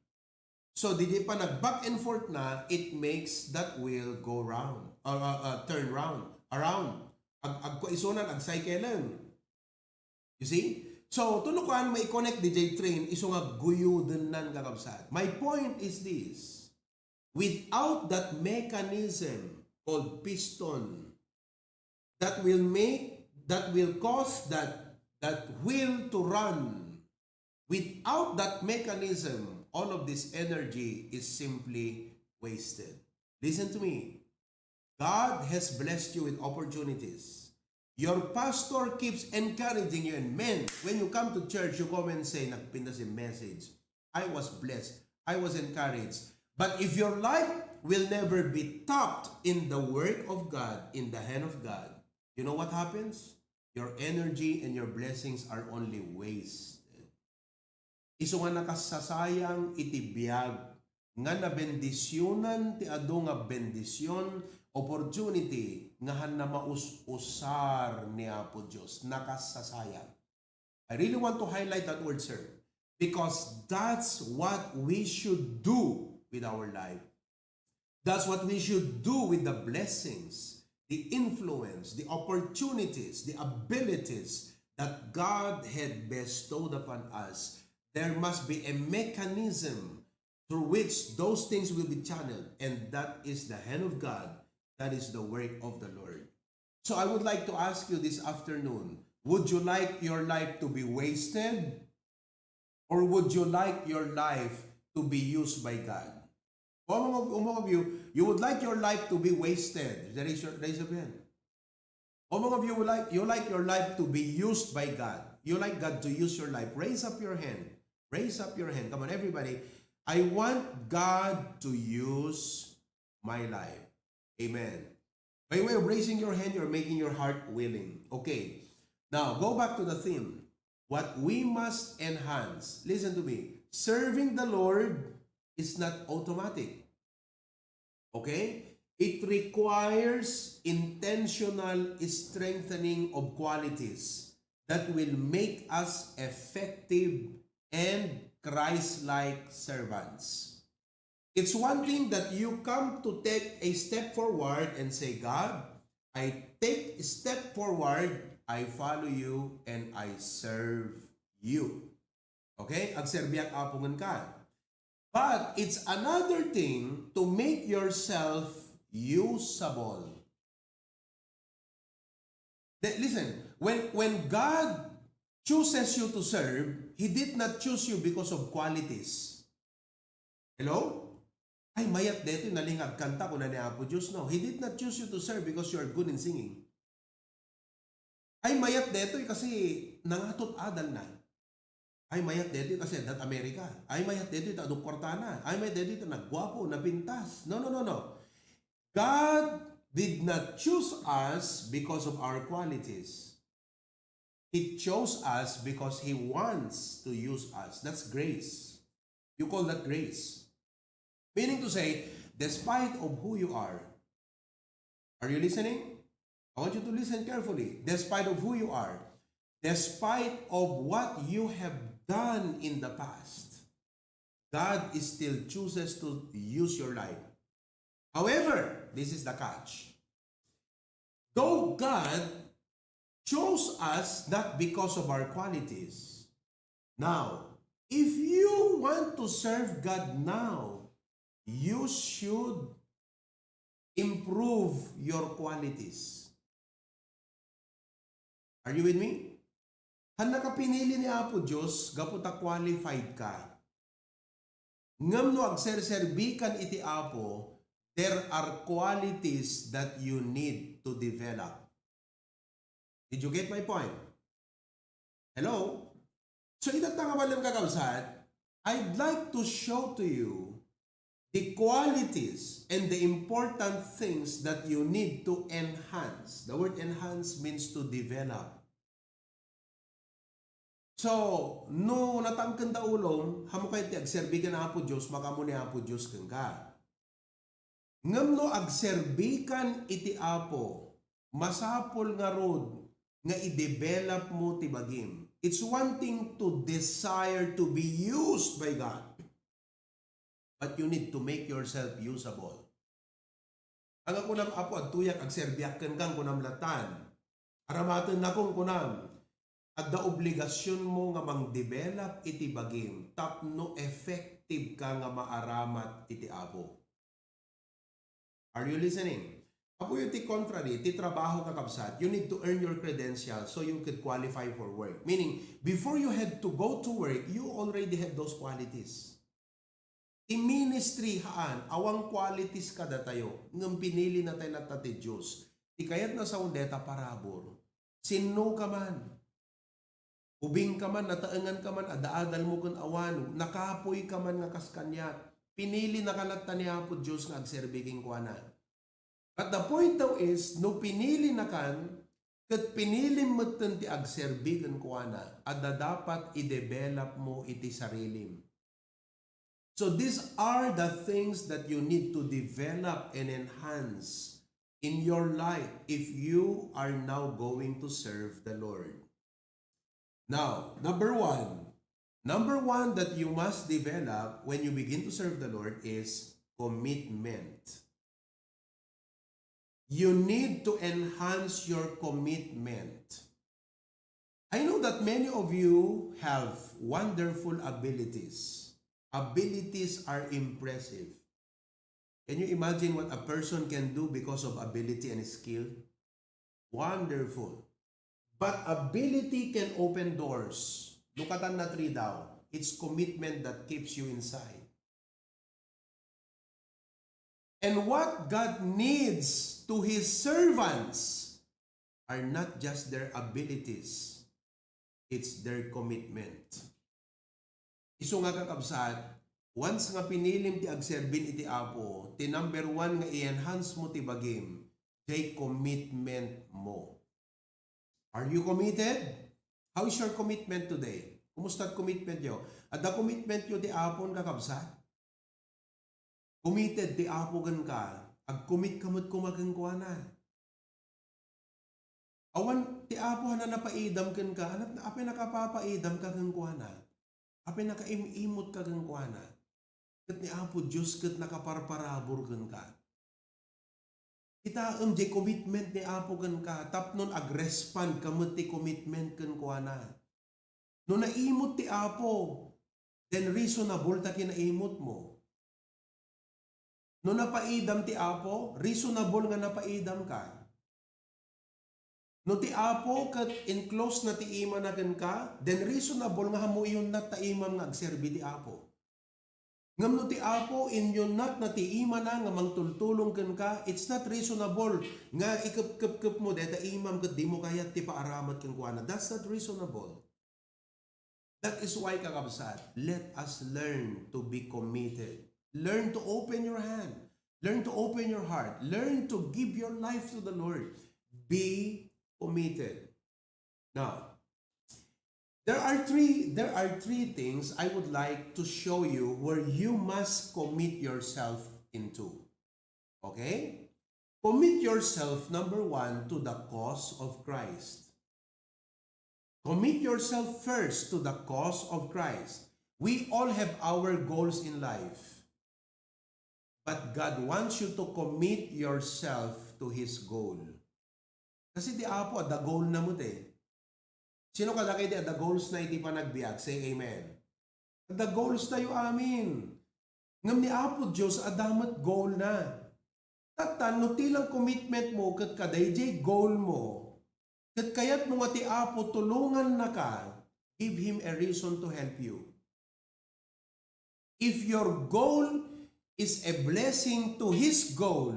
So, diay panag-back and forth na, it makes that wheel go round, uh, uh, uh, turn round, around. Ag-, agkuaisonan, agcyclen. You see? So, tunukan, mai-connect diay train, isu nga guyudennan, kakabsat. My point is this. Without that mechanism called piston that will make, that will cause that, that wheel to run, without that mechanism, all of this energy is simply wasted. Listen to me. God has blessed you with opportunities. Your pastor keeps encouraging you, and man, when you come to church, you come and say, "Nagpintas yung message. I was blessed. I was encouraged." But if your life will never be tapped in the work of God, in the hand of God, you know what happens? Your energy and your blessings are only wasted. Isu nga nakassasayang iti biag nga nabendisionan ti adu nga bendision, opportunity nga han-, namaus-usar ni Apo Dios. Nakassasayang. I really want to highlight that word, sir, because that's what we should do with our life. That's what we should do with the blessings, the influence, the opportunities, the abilities that God had bestowed upon us. There must be a mechanism through which those things will be channeled, and that is the hand of God. That is the work of the Lord. So I would like to ask you this afternoon, would you like your life to be wasted? Or would you like your life to be used by God? How many of, how many of you, you would like your life to be wasted? Raise your, raise your hand. How many of you would like, you like your life to be used by God? You like God to use your life? Raise up your hand. Raise up your hand. Come on, everybody. I want God to use my life. Amen. By way of raising your hand, you're making your heart willing. Okay. Now, go back to the theme. What we must enhance. Listen to me. Serving the Lord is not automatic. Okay? It requires intentional strengthening of qualities that will make us effective and Christ-like servants. It's one thing that you come to take a step forward and say, "God, I take a step forward, I follow you, and I serve you." Okay? Agserbiak, Apo, ngan ka. But it's another thing to make yourself usable. Listen, when, when God chooses you to serve, He did not choose you because of qualities. Hello? "Ay, mayat daytoy, nalingag kanta," kuna ni Apo Dios. No, He did not choose you to serve because you are good in singing. "Ay, mayat daytoy kasi nangatot adalna." "Ay, mayat daytoy kasi adda Amerika. Ay, mayat daytoy ta adu kwartana. Ay, mayat daytoy ta nagguapo, napintas." No, no, no, no. God did not choose us because of our qualities. He chose us because He wants to use us. That's grace. You call that grace. Meaning to say, despite of who you are, are you listening? I want you to listen carefully. Despite of who you are, despite of what you have done in the past, God still chooses to use your life. However, this is the catch. Though God chose us not because of our qualities. Now, if you want to serve God now, you should improve your qualities. Are you with me? Hannaka pinili ni Apo Dios gapu ta qualified ka. Ngem no agserserbikan iti Apo, there are qualities that you need to develop. Did you get my point? Hello? So, ita ta nga balem, kakabsat, I'd like to show to you the qualities and the important things that you need to enhance. The word enhance means to develop. So, no natangken da ulom, haanmo kayat ti agserbi ken Apo Dios, makaammo ni Apo Dios kenka. Ngem no agserbikan iti Apo, masapul ngarud nga i-develop mo ti bagim. It's one thing to desire to be used by God, but you need to make yourself usable. Ania kunam, "Apo, adtoyak, agserbiak kenka," kunam latan. "Aramatennakon," kunam. Adda obligasionmo nga mangdevelop iti bagim tapno effective ka nga maaramat iti Apo. Are you listening? Apoy ti contrary, ti trabaho, kakabsat, you need to earn your credentials so you could qualify for work. Meaning, before you had to go to work, you already had those qualities. Ti ministry haan, awan qualities kadatayo, ngem pinili na tayo latta ti Diyos. Ti kayat na saon deta parabur. Sinno ka man. Ubing ka man, nataengan ka man, ada-adal mo ken awan, nakapuy ka man nga kas kaniak. Pinili na ka latta ni Apo Diyos nga agserbi kenkuana. But the point though is, no pinili na kan, ket pinilim metten ti agserbi kenkuana, adda dapat i-develop mo iti sarilim. So these are the things that you need to develop and enhance in your life if you are now going to serve the Lord. Now, number one, number one that you must develop when you begin to serve the Lord is commitment. You need to enhance your commitment. I know that many of you have wonderful abilities. Abilities are impressive. Can you imagine what a person can do because of ability and skill? Wonderful. But ability can open doors. Lukatan na three daw. It's commitment that keeps you inside. And what God needs to His servants are not just their abilities, it's their commitment. Isu nga, kakabsat, once nga pinilim ti agserbin iti Apo, ti number one nga i-enhance mo ti bagim, jay commitment mo. Are you committed? How is your commitment today? Kumusta ti commitment yo? Adda commitment yo ti Apon, kakabsat? Committed ti Apo kenka, agcommit ka met koma kenkuana. Awan ti Apo a napaidam kenka, apay nakapapaidam ka kenkuana? Apay nakaim-imot ka kenkuana? Ket ni Apo Dios ket nakaparparabur kenka. Kitaem jay commitment ni Apo kenka, tapno agrespond ka met ti commitment kenkuana. No naimot ti Apo, then reasonable ta kinaimot mo. No napaidam ti Apo, reasonable nga napaidam ka. No ti Apo ket in-close na ti imana kenka, then reasonable nga ammo iyunnat ta imam nga agserbi ti Apo. Ngem no ti Apo inyunnat na ti imana nga mangtultulong kenka, it's not reasonable nga ikepkepkep mo dayta imam ket dimo kayat ti paaramat kenkuana. That's not reasonable. That is why, kakabsat, let us learn to be committed. Learn to open your hand. Learn to open your heart. Learn to give your life to the Lord. Be committed. Now, there are three, there are three things I would like to show you where you must commit yourself into. Okay? Commit yourself, number one, to the cause of Christ. Commit yourself first to the cause of Christ. We all have our goals in life. But God wants you to commit yourself to His goal. Kasi ti Apo, adda goal na met eh. Sino kadagiti adda goals na iti panagbiag? Say amen. Adda goals tayo amin. Ngem ni Apo Dios, adda met goal na. Tatta, no ti lang commitment mo ket kadaydiay goal mo, ket kayat mo nga ti Apo tulongannaka, give Him a reason to help you. If your goal is a blessing to His goal,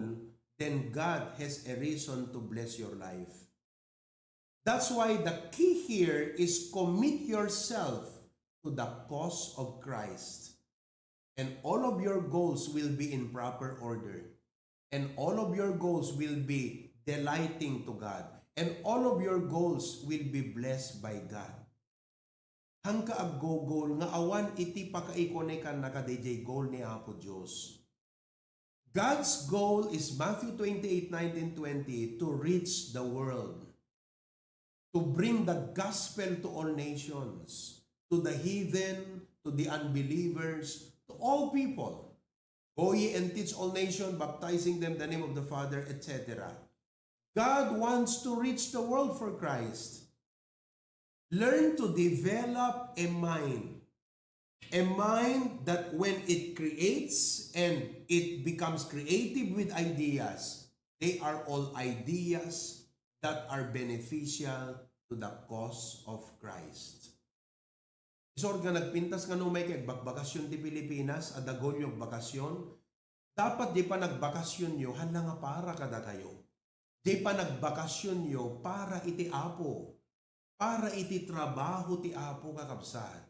then God has a reason to bless your life. That's why the key here is commit yourself to the cause of Christ. And all of your goals will be in proper order. And all of your goals will be delighting to God. And all of your goals will be blessed by God. Hangka aggogol nga awan iti pakaikunaykannaka daydiay goal ni Apo Dios. God's goal is Matthew twenty-eight, nineteen, twenty, to reach the world, to bring the gospel to all nations, to the heathen, to the unbelievers, to all people. Go ye and teach all nations, baptizing them in the name of the Father, et cetera. God wants to reach the world for Christ. Learn to develop a mind. A mind that when it creates and it becomes creative with ideas, they are all ideas that are beneficial to the cause of Christ. Isut' nga nagpintas nga no umay ka agbakbakasyon ti Pilipinas, adda goalyo agbakasyon, dapat diay panagbakasyonyo, haan la nga para kadakayo. Diay panagbakasyonyo para iti Apo, para iti trabaho ti Apo, kakabsat.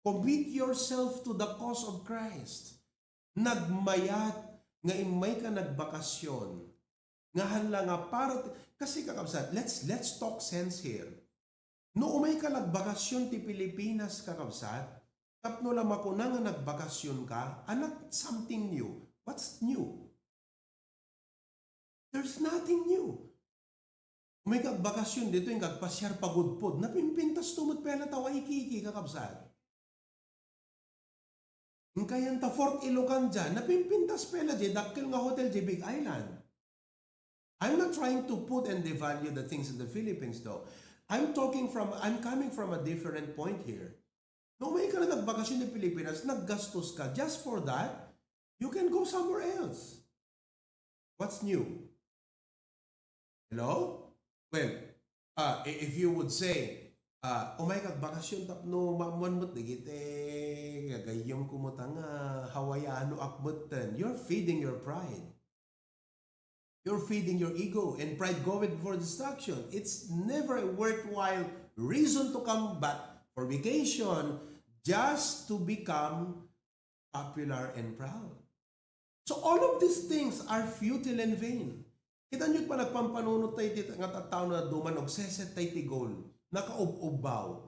Commit yourself to the cause of Christ. Nagmayat nga immay ka nagbakasyon. Nga haan la nga para ti-, kasi, kakabsat, let's, let's talk sense here. No umay ka nagbakasyon ti Pilipinas, kakabsat, tapno la makuna nga nagbakasyon ka, anak, something new. What's new? There's nothing new. Umay ka agbakasyon ditoy, agpasiar pagudpod. Napimpintas to met pay la ta Waikiki, kakabsat. Inkay anta Fort Ilocandia, napimpintas pay la diay dakkel nga hotel diay Big Island. I'm not trying to put and devalue the things in the Philippines, though. I'm talking from, I'm coming from a different point here. No umay ka nagbakasyon ti Pilipinas, naggastos ka. Just for that, you can go somewhere else. What's new? Hello? Well, ah, i-, if you would say, ah, "Umay ka agbakasyon tapno maammuan met dagiti gagayyemko met nga Hawaiianoak metten," you're feeding your pride. You're feeding your ego, and pride goeth before destruction. It's never a worthwhile reason to come back for vacation just to become popular and proud. So all of these things are futile and vain. Kita niyo, panagpampanunot tayo ti nga tattao nga duman, agseset tayo ti goal, nakaub-ubbaw.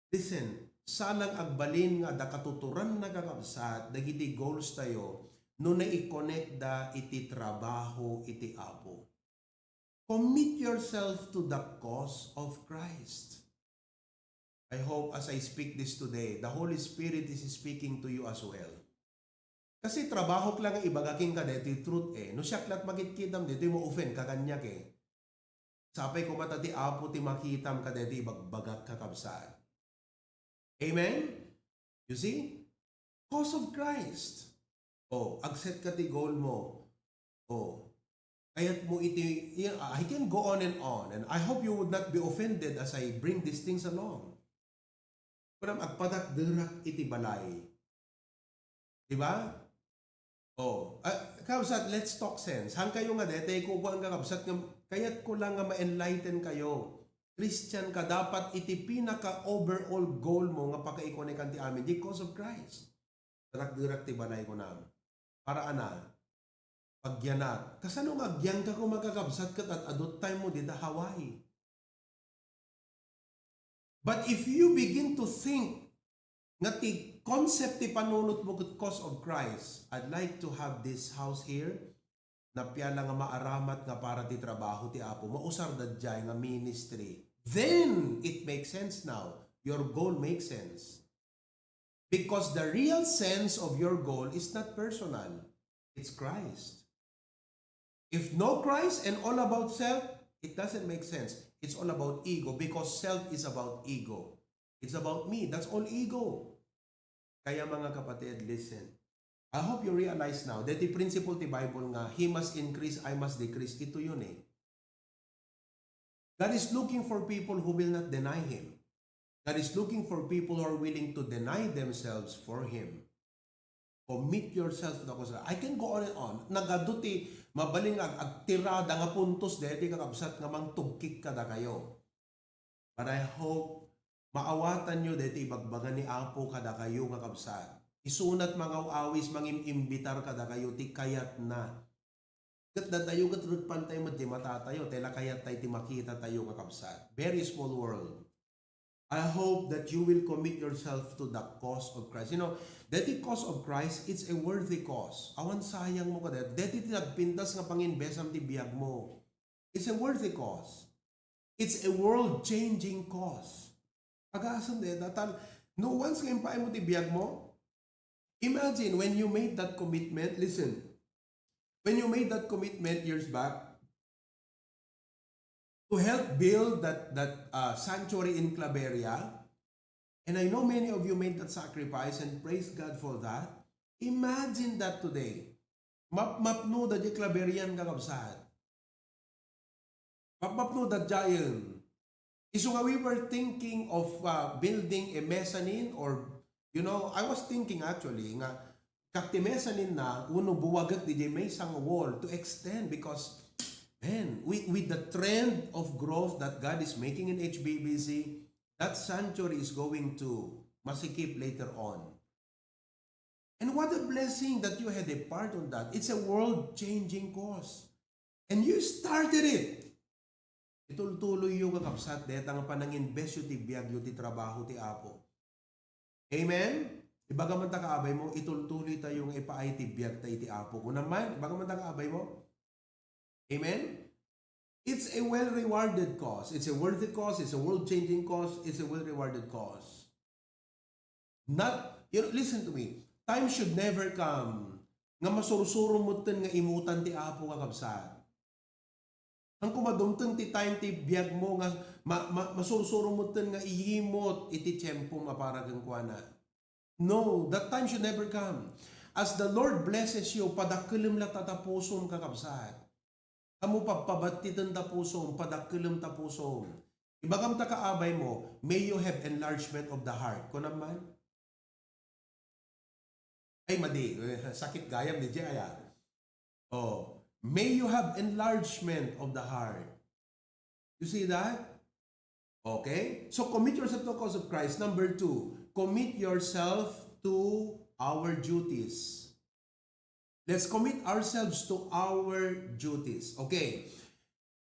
Listen, saanna nga agbalin nga adda katuturanna, kakabsat, dagiti goals tayo no nai-connect da iti trabaho iti Apo. Commit yourself to the cause of Christ. I hope as I speak this today, the Holy Spirit is speaking to you as well. Kasi trabahok la nga ibaga kenka daytoy truth eh. No siak la't makitkitam daytoy, ma-offend ka kaniak eh. Sapay koma ta ti Apo ti makitam kadaytoy ibagbagak, kakabsat. Amen? You see? Cause of Christ. Oh, agset ka ti goal mo. Oh. Kayat mo iti, you know, I can go on and on, and I hope you would not be offended as I bring these things along. Kunam, agpatakderak iti balay. Di ba? Oh, ah, kabsat, let's talk sense. Haan kayo nga daytoy, kukuan nga kabsat nga kayat ko lang nga ma-enlighten kayo. Christian ka, dapat iti pinaka overall goal mo nga pakaikuan ti amin, the cause of Christ. Takderak ti balay, kunam. Para ana, pagyanak. Kasano nga agyanka koma, kakabsat, ket ad-adut time mo dita Hawaii? But if you begin to think nga ti concept ti panunot mo ket cause of Christ, I'd like to have this house here, nappiala nga maaramat nga para ti trabaho ti Apo, mausar daydiay nga ministry. Then, it makes sense now. Your goal makes sense. Because the real sense of your goal is not personal. It's Christ. If no Christ and all about self, it doesn't make sense. It's all about ego because self is about ego. It's about me. That's all ego. Kaya, mga kapatid, listen. I hope you realize now that the principle ti Bible nga, "He must increase, I must decrease." Ito yun eh. God is looking for people who will not deny Him. God is looking for people who are willing to deny themselves for Him. Commit yourself to the cause. I can go on and on. Nagadu ti mabalin nga ag-, agtirada nga puntos daytoy, kakabsat, nga mangtugkik kadakayo. But I hope maawatanyo daytoy ibagbaga ni Apo kadakayo, kakabsat. Isunat mangaw-awis, mangim-imbitar kadakayo ti kayatna. Ket datayo ket rikpantay met ti matatayo, tay la kayattay ti makitatayo, kakabsat. Very small world. I hope that you will commit yourself to the cause of Christ. You know, daytoy cause of Christ, it's a worthy cause. Awan sayang mo kada. Daytoy ti nagpintas nga panginbesam ti biag mo. It's a worthy cause. It's a world-changing cause. Agasem dayta, tal-, no once nga impaay mo ti biag mo, imagine when you made that commitment, listen, when you made that commitment years back to help build that, that, uh, sanctuary in Claveria, And I know many of you made that sacrifice, and praise God for that. Imagine that today. Mapmapno da di klaberian, kakabsat. Mapmapno da giant. Isu nga we were thinking of, uh, building a mezzanine or, you know, I was thinking actually nga kat ti mezzanine na, uno buwaget di maysa nga wall to extend because, man, with, with the trend of growth that God is making in H B B C, that sanctuary is going to masikip later on. And what a blessing that you had a part on that. It's a world-changing cause. And you started it. Itultuloy yo, kakabsat, deta nga pananginvest yo ti biag yo ti trabaho ti Apo. Amen? Ibaga man ta kaabay mo, itultuloy tayo nga ipaay ti biag ta iti Apo. Kuna man, ibaga man ta kaabay mo. Amen? It's a well-rewarded cause. It's a worthy cause. It's a world-changing cause. It's a well-rewarded cause. Not, you know, listen to me. Time should never come nga masursuro metten nga imutan ti Apo, kakabsat. Ngem dumteng ti time ti biag mo nga ma-, ma-, masursuro metten nga iyimot iti tiempo nga para kenkuana. No, that time should never come. As the Lord blesses you, padakkelem latta ta pusom, kakabsat. Ammo pagpabattiten ta pusom, padakkelem ta pusom. Ibagam ta kaabay mo, may you have enlargement of the heart. Kunam man? Ay, madi. Sakit gayam ni Jay, ah. Oh, may you have enlargement of the heart. You see that? Okay? So commit yourself to the cause of Christ. Number two, commit yourself to our duties. Let's commit ourselves to our duties. Okay.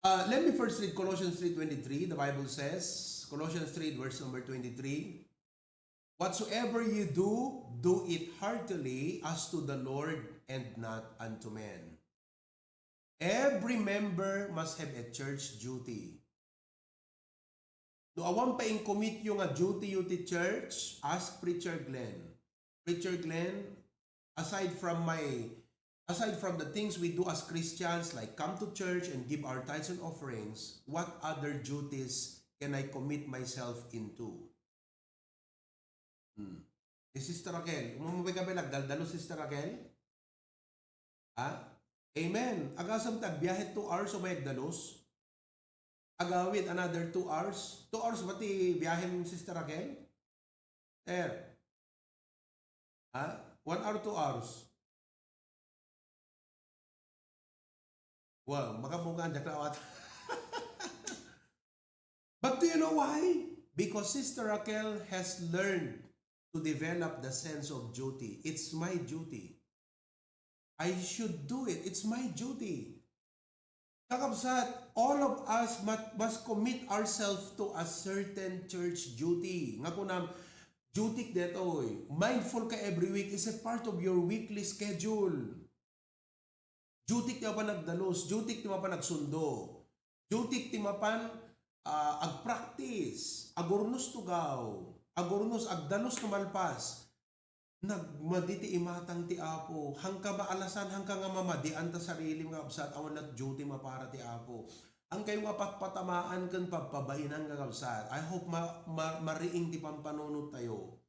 Uh, let me first read Colossians three twenty-three. The Bible says, Colossians three, verse number twenty-three. "Whatsoever you do, do it heartily as to the Lord and not unto men." Every member must have a church duty. No awan pa incommit yo nga duty yo ti church, ask Preacher Glenn. "Preacher Glenn, aside from my, aside from the things we do as Christians, like come to church and give our tithes and offerings, what other duties can I commit myself into?" Hmm. Ni Sister Raquel, umamabay ka ba nagdaldalo, Sister Raquel? Ha? Amen. Agasam ta agbiahe two hours o may agdalus? Agawid another two hours? Two hours ba ti biahem, Sister Raquel? Ter. Ha? One hour, two hours? Wow, makapungan, diak na awat. But do you know why? Because Sister Raquel has learned to develop the sense of duty. "It's my duty. I should do it. It's my duty." Kakabsat, all of us must, must commit ourselves to a certain church duty. Nga kunam, duty detoy. Mindful ka every week is a part of your weekly schedule. Duty ti mapan agdalus, duty ti mapan agsundo, duty ti mapan, ah, agpractice, agurnos tugaw, agurnos agdalus no malpas. Nagmadi ti imatang ti Apo. Hangka maalasan, hangka nga mamadian ta sarilim nga kabsat, awan lat duty mapara ti Apo. Hangkayo nga patpatamaan ken pabpabainan nga kabsat. I hope ma-, ma-, mariing ti pampanunot tayo.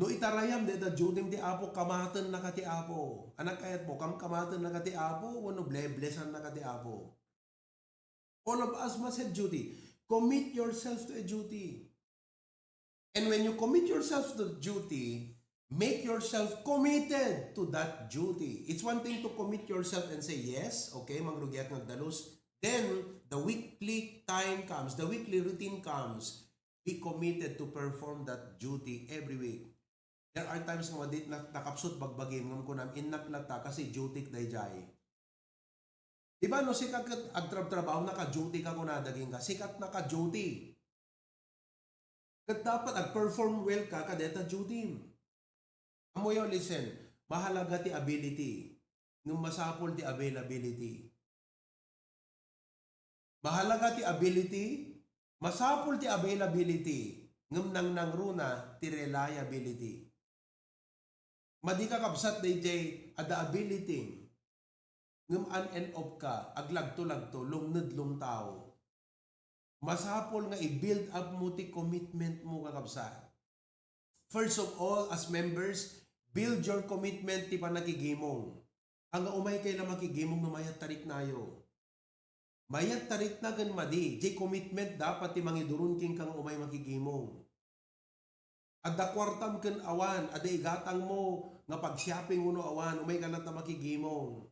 No itarayam dayta duty ti Apo, kamatennaka ti Apo. Anak kayat mo, kam-, kamatennaka ti Apo, wenno bleblesannaka ti Apo. All of us must have duty. Commit yourself to a duty. And when you commit yourself to duty, make yourself committed to that duty. It's one thing to commit yourself and say, "Yes, okay, mangrugiak nga agdalus." Then, the weekly time comes, the weekly routine comes. Be committed to perform that duty every week. There are times nga madi-, na-, nakapsut bagbagim, ngem kunam, "Innak latta, kasi duty dayjay." Di ba, no, sika ket agtrabtrabaho, naka-duty ka, kunada kenka, sika ti naka-duty. Ket dapat ag-perform well ka kadayta duty. Ammoyo, listen, mahalaga ti ability, ngem masapul ti availability. Mahalaga ti ability, masapul ti availability, ngem nangnangruna ti reliability. Madi ka kabsat dayjay adda ability, ngem on and off ka, aglagto-lagto, lumned lumtao. Masapul nga i-build up mo ti commitment mo, kakabsat. First of all, as members, build your commitment ti panagigimong. Ania umaykay la makigimong no mayat ta riknayo. Mayat ta rikna ken madi, diay commitment dapat ti mangiduron kenka nga umay makigimong. Adda kuartam ken awan, adda igatangmo nga pag-shopping wenno awan, umayka latta makigimong.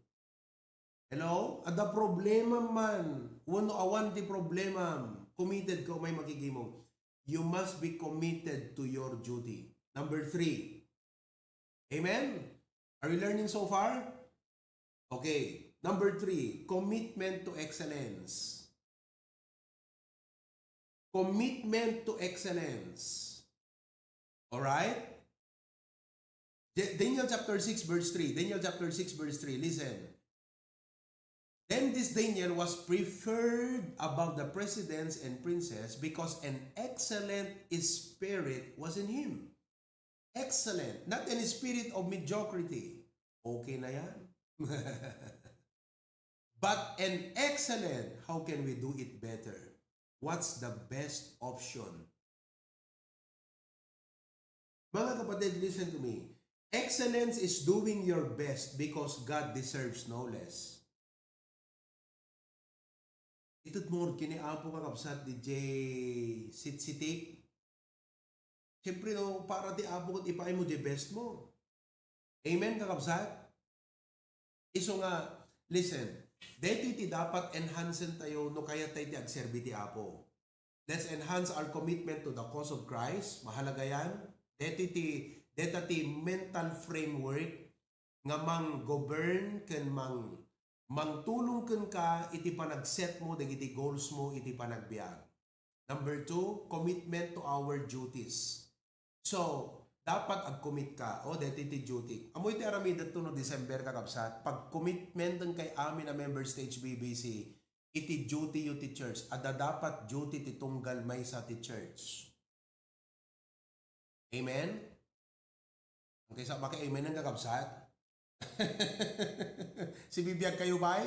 Hello? Adda problemam man, wenno awan ti problemam, committed ka umay makigimong. You must be committed to your duty. Number three. Amen? Are we learning so far? Okay. Number three, commitment to excellence. Commitment to excellence. All right? Da-, Daniel chapter six, verse three. Daniel chapter six, verse three. Listen. Then this Daniel was preferred above the presidents and princes because an excellent spirit was in him. Excellent. Not an spirit of mediocrity. Okay na yan. But an excellent, how can we do it better? What's the best option? Mga kapatid, listen to me. Excellence is doing your best because God deserves no less. Ited mo ket ni Apo, kakabsat, diay sitsitik. Siyempre, no, para ti Apo ket ipaay mo diay best mo. Amen, kakabsat? Isu nga, listen, daytoy ti dapat enhansen tayo no kayat tayo ti agserbi ti Apo. Let's enhance our commitment to the cause of Christ. Mahalaga yan. Daytoy ti, dayta ti mental framework nga mang-govern ken mang-, mangtulong kenka iti panagset mo dagiti goals mo iti panagbiag. Number two, commitment to our duties. So, dapat ag-commit ka. O, daytoy ti duty. Ammoyo ti aramidek to no December, kakabsat. Pag-commitment ng kay amin a members ti H B B C, iti duty yo ti church. Adda dapat duty ti tunggal maysa ti church. Amen? Ang kaysa maki-amen ang kakabsat? Sibibiag kayo, bay?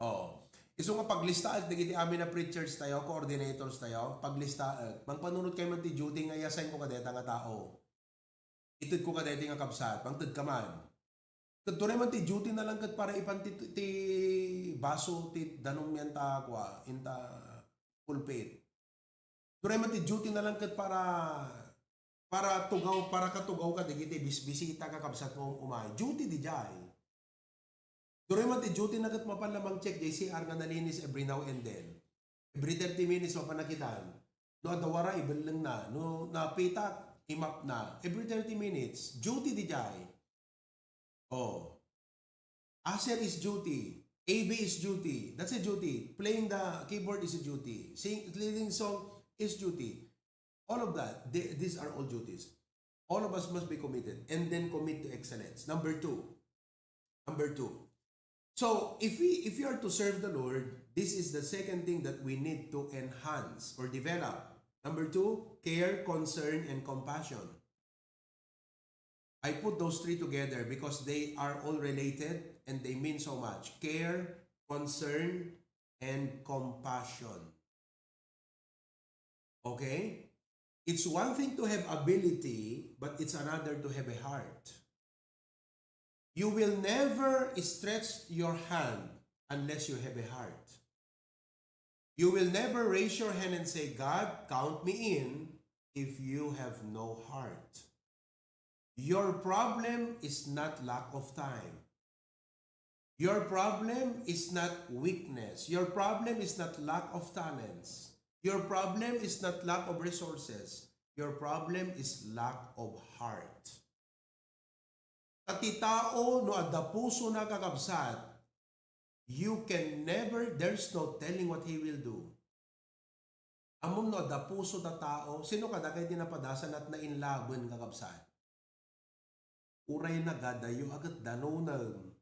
Oh. Isu nga paglistaek dagiti amin a preachers tayo, coordinators tayo, paglistaek. Mangpanunot kayo man ti duty nga i-assign ko kadeta nga tao. Ited ko kadeti nga kabsat, mangted ka man. Ket turay man ti duty na lang ket para ipan ti, ti baso ti danum yan ta kua, inta pulpit. Turay man ti duty na lang ket para, para tugaw, para katugaw ka dagiti bisbisita nga kabsat nga um-, umay. Duty di jay. Turay man ti duty na ket mapan la mang-check jay C R nga nalinis every now and then. Every thirty minutes, mapan nakitan. No adda wara, ibelleng na. No napitak, imap na. Every thirty minutes, duty di jay. Oh. Usher is duty. A B is duty. That's a duty. Playing the keyboard is a duty. Sing, leading song is duty. All of that, they, these are all duties. All of us must be committed and then commit to excellence. Number two. Number two. So, if we, if we are to serve the Lord, this is the second thing that we need to enhance or develop. Number two, care, concern, and compassion. I put those three together because they are all related and they mean so much. Care, concern, and compassion. Okay? It's one thing to have ability, but it's another to have a heart. You will never stretch your hand unless you have a heart. You will never raise your hand and say, "God, count me in," if you have no heart. Your problem is not lack of time. Your problem is not weakness. Your problem is not lack of talents. Your problem is not lack of resources. Your problem is lack of heart. Ta ti tao, no adda puso na, kakabsat, you can never, there's no telling what he will do. Ammom no adda puso ta tao, sino kadagiti napadasan at nainlaben, kakabsat? Uray nagadayo a ket danoneng.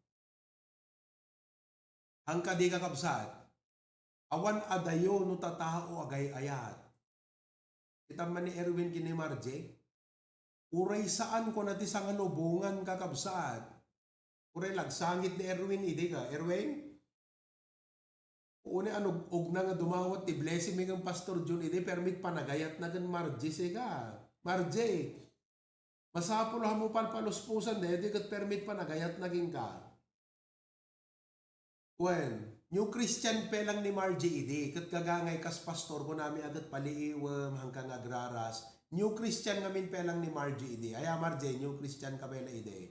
Ang kadi, kakabsat, awan adayo no tatao agay-ayat. Kita man ni Erwin ken ni Marje. Uray saan ko na ti sangalubongan, kakabsat. Uray lagsangit ni Erwin, idi ka, Erwin? Uni, anug-ugna nga dumawat ti blessing mi ken Pastor Jun idi, permi ti panagayatna ken Margie, sika. Margie, masapul a mo palpaluspusan daytoy ket permi ti panagayatna kenka. Wen, new Christian pa lang ni Margie idi, ket gagangay kas pastor, kunami a ket paliiwem, hangka nga agraras. New Christian ngamin pa lang ni Margie idi. Aya, Margie, new Christian ka pa lang idi.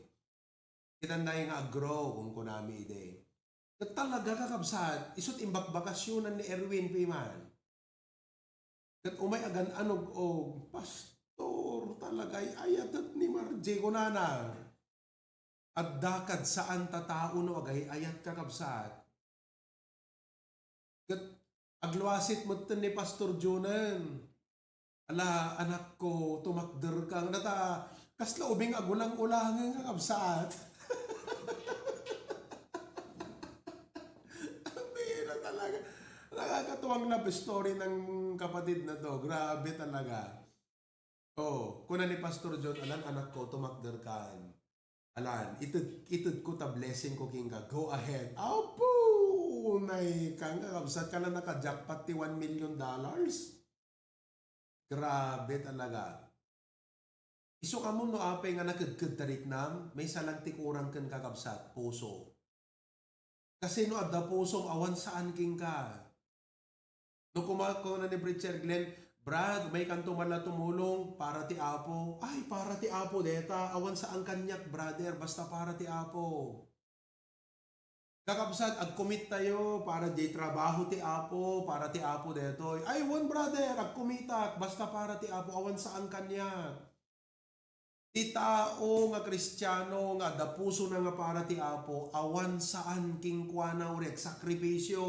Kitana nga ag-grow, kunkunami idi. Ket talaga, kakabsat, isut' imbakbakasyonan ni Erwin Piman. Ket umay agan-anog-og, "Pastor, talaga, ay-ayatek ni Margie," kunana. Adda kad saan ta tao no agay-ayat, kakabsat. Ket agluasit metten ni Pastor Junen. "Ala, anakko, tumakder ka." Nata, kasla ubing agulang-ulangen nga kabsat. Bira talaga. Nakakatuwang love story ng kapatid na to. Grabe talaga. Oh, kuna ni Pastor John, "Alan, anakko, tumakder kan. Alan, ited, ited ko ta blessing ko kenka. Go ahead." Apo! Nay, kang kakabsat ka na naka-jackpot ti one million dollars. Grabe talaga. Isu kamo no apay nga nakedked ta riknam, maysa lang ti kurang ken kakabsat, puso. Kasi no adda pusom, awan saan kenka. No kuma-, kuna ni Preacher Glenn, "Brad, maykanto man la tumulong para ti Apo." Ay, para ti Apo deta. Awan saan kaniak, brother, basta para ti Apo. Kakabsat, agcommit tayo para di trabaho ti Apo, para ti Apo detoy. Ay, wen, brother, agcommitak, basta para ti Apo, awan saan kaniak. Ti tao nga Kristiano nga adda pusona nga para ti Apo, awan saan kenkuana uray agsakripisyo.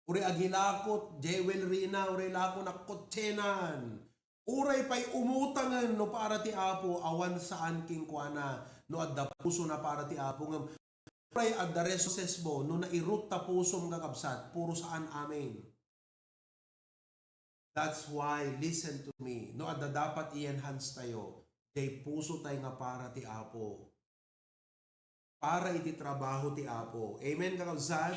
Uray agilakot, jewelry na, uray lakon a kotsenan. Uray pay umutangen no para ti Apo, awan saan kenkuana no adda pusona para ti Apo. Ngem uray adda resources mo, no nairut ta pusom, kakabsat, puro saan amin. That's why, listen to me, no adda dapat i-enhance tayo, jay puso tayo nga para ti Apo. Para iti trabaho ti Apo. Amen, kakabsat?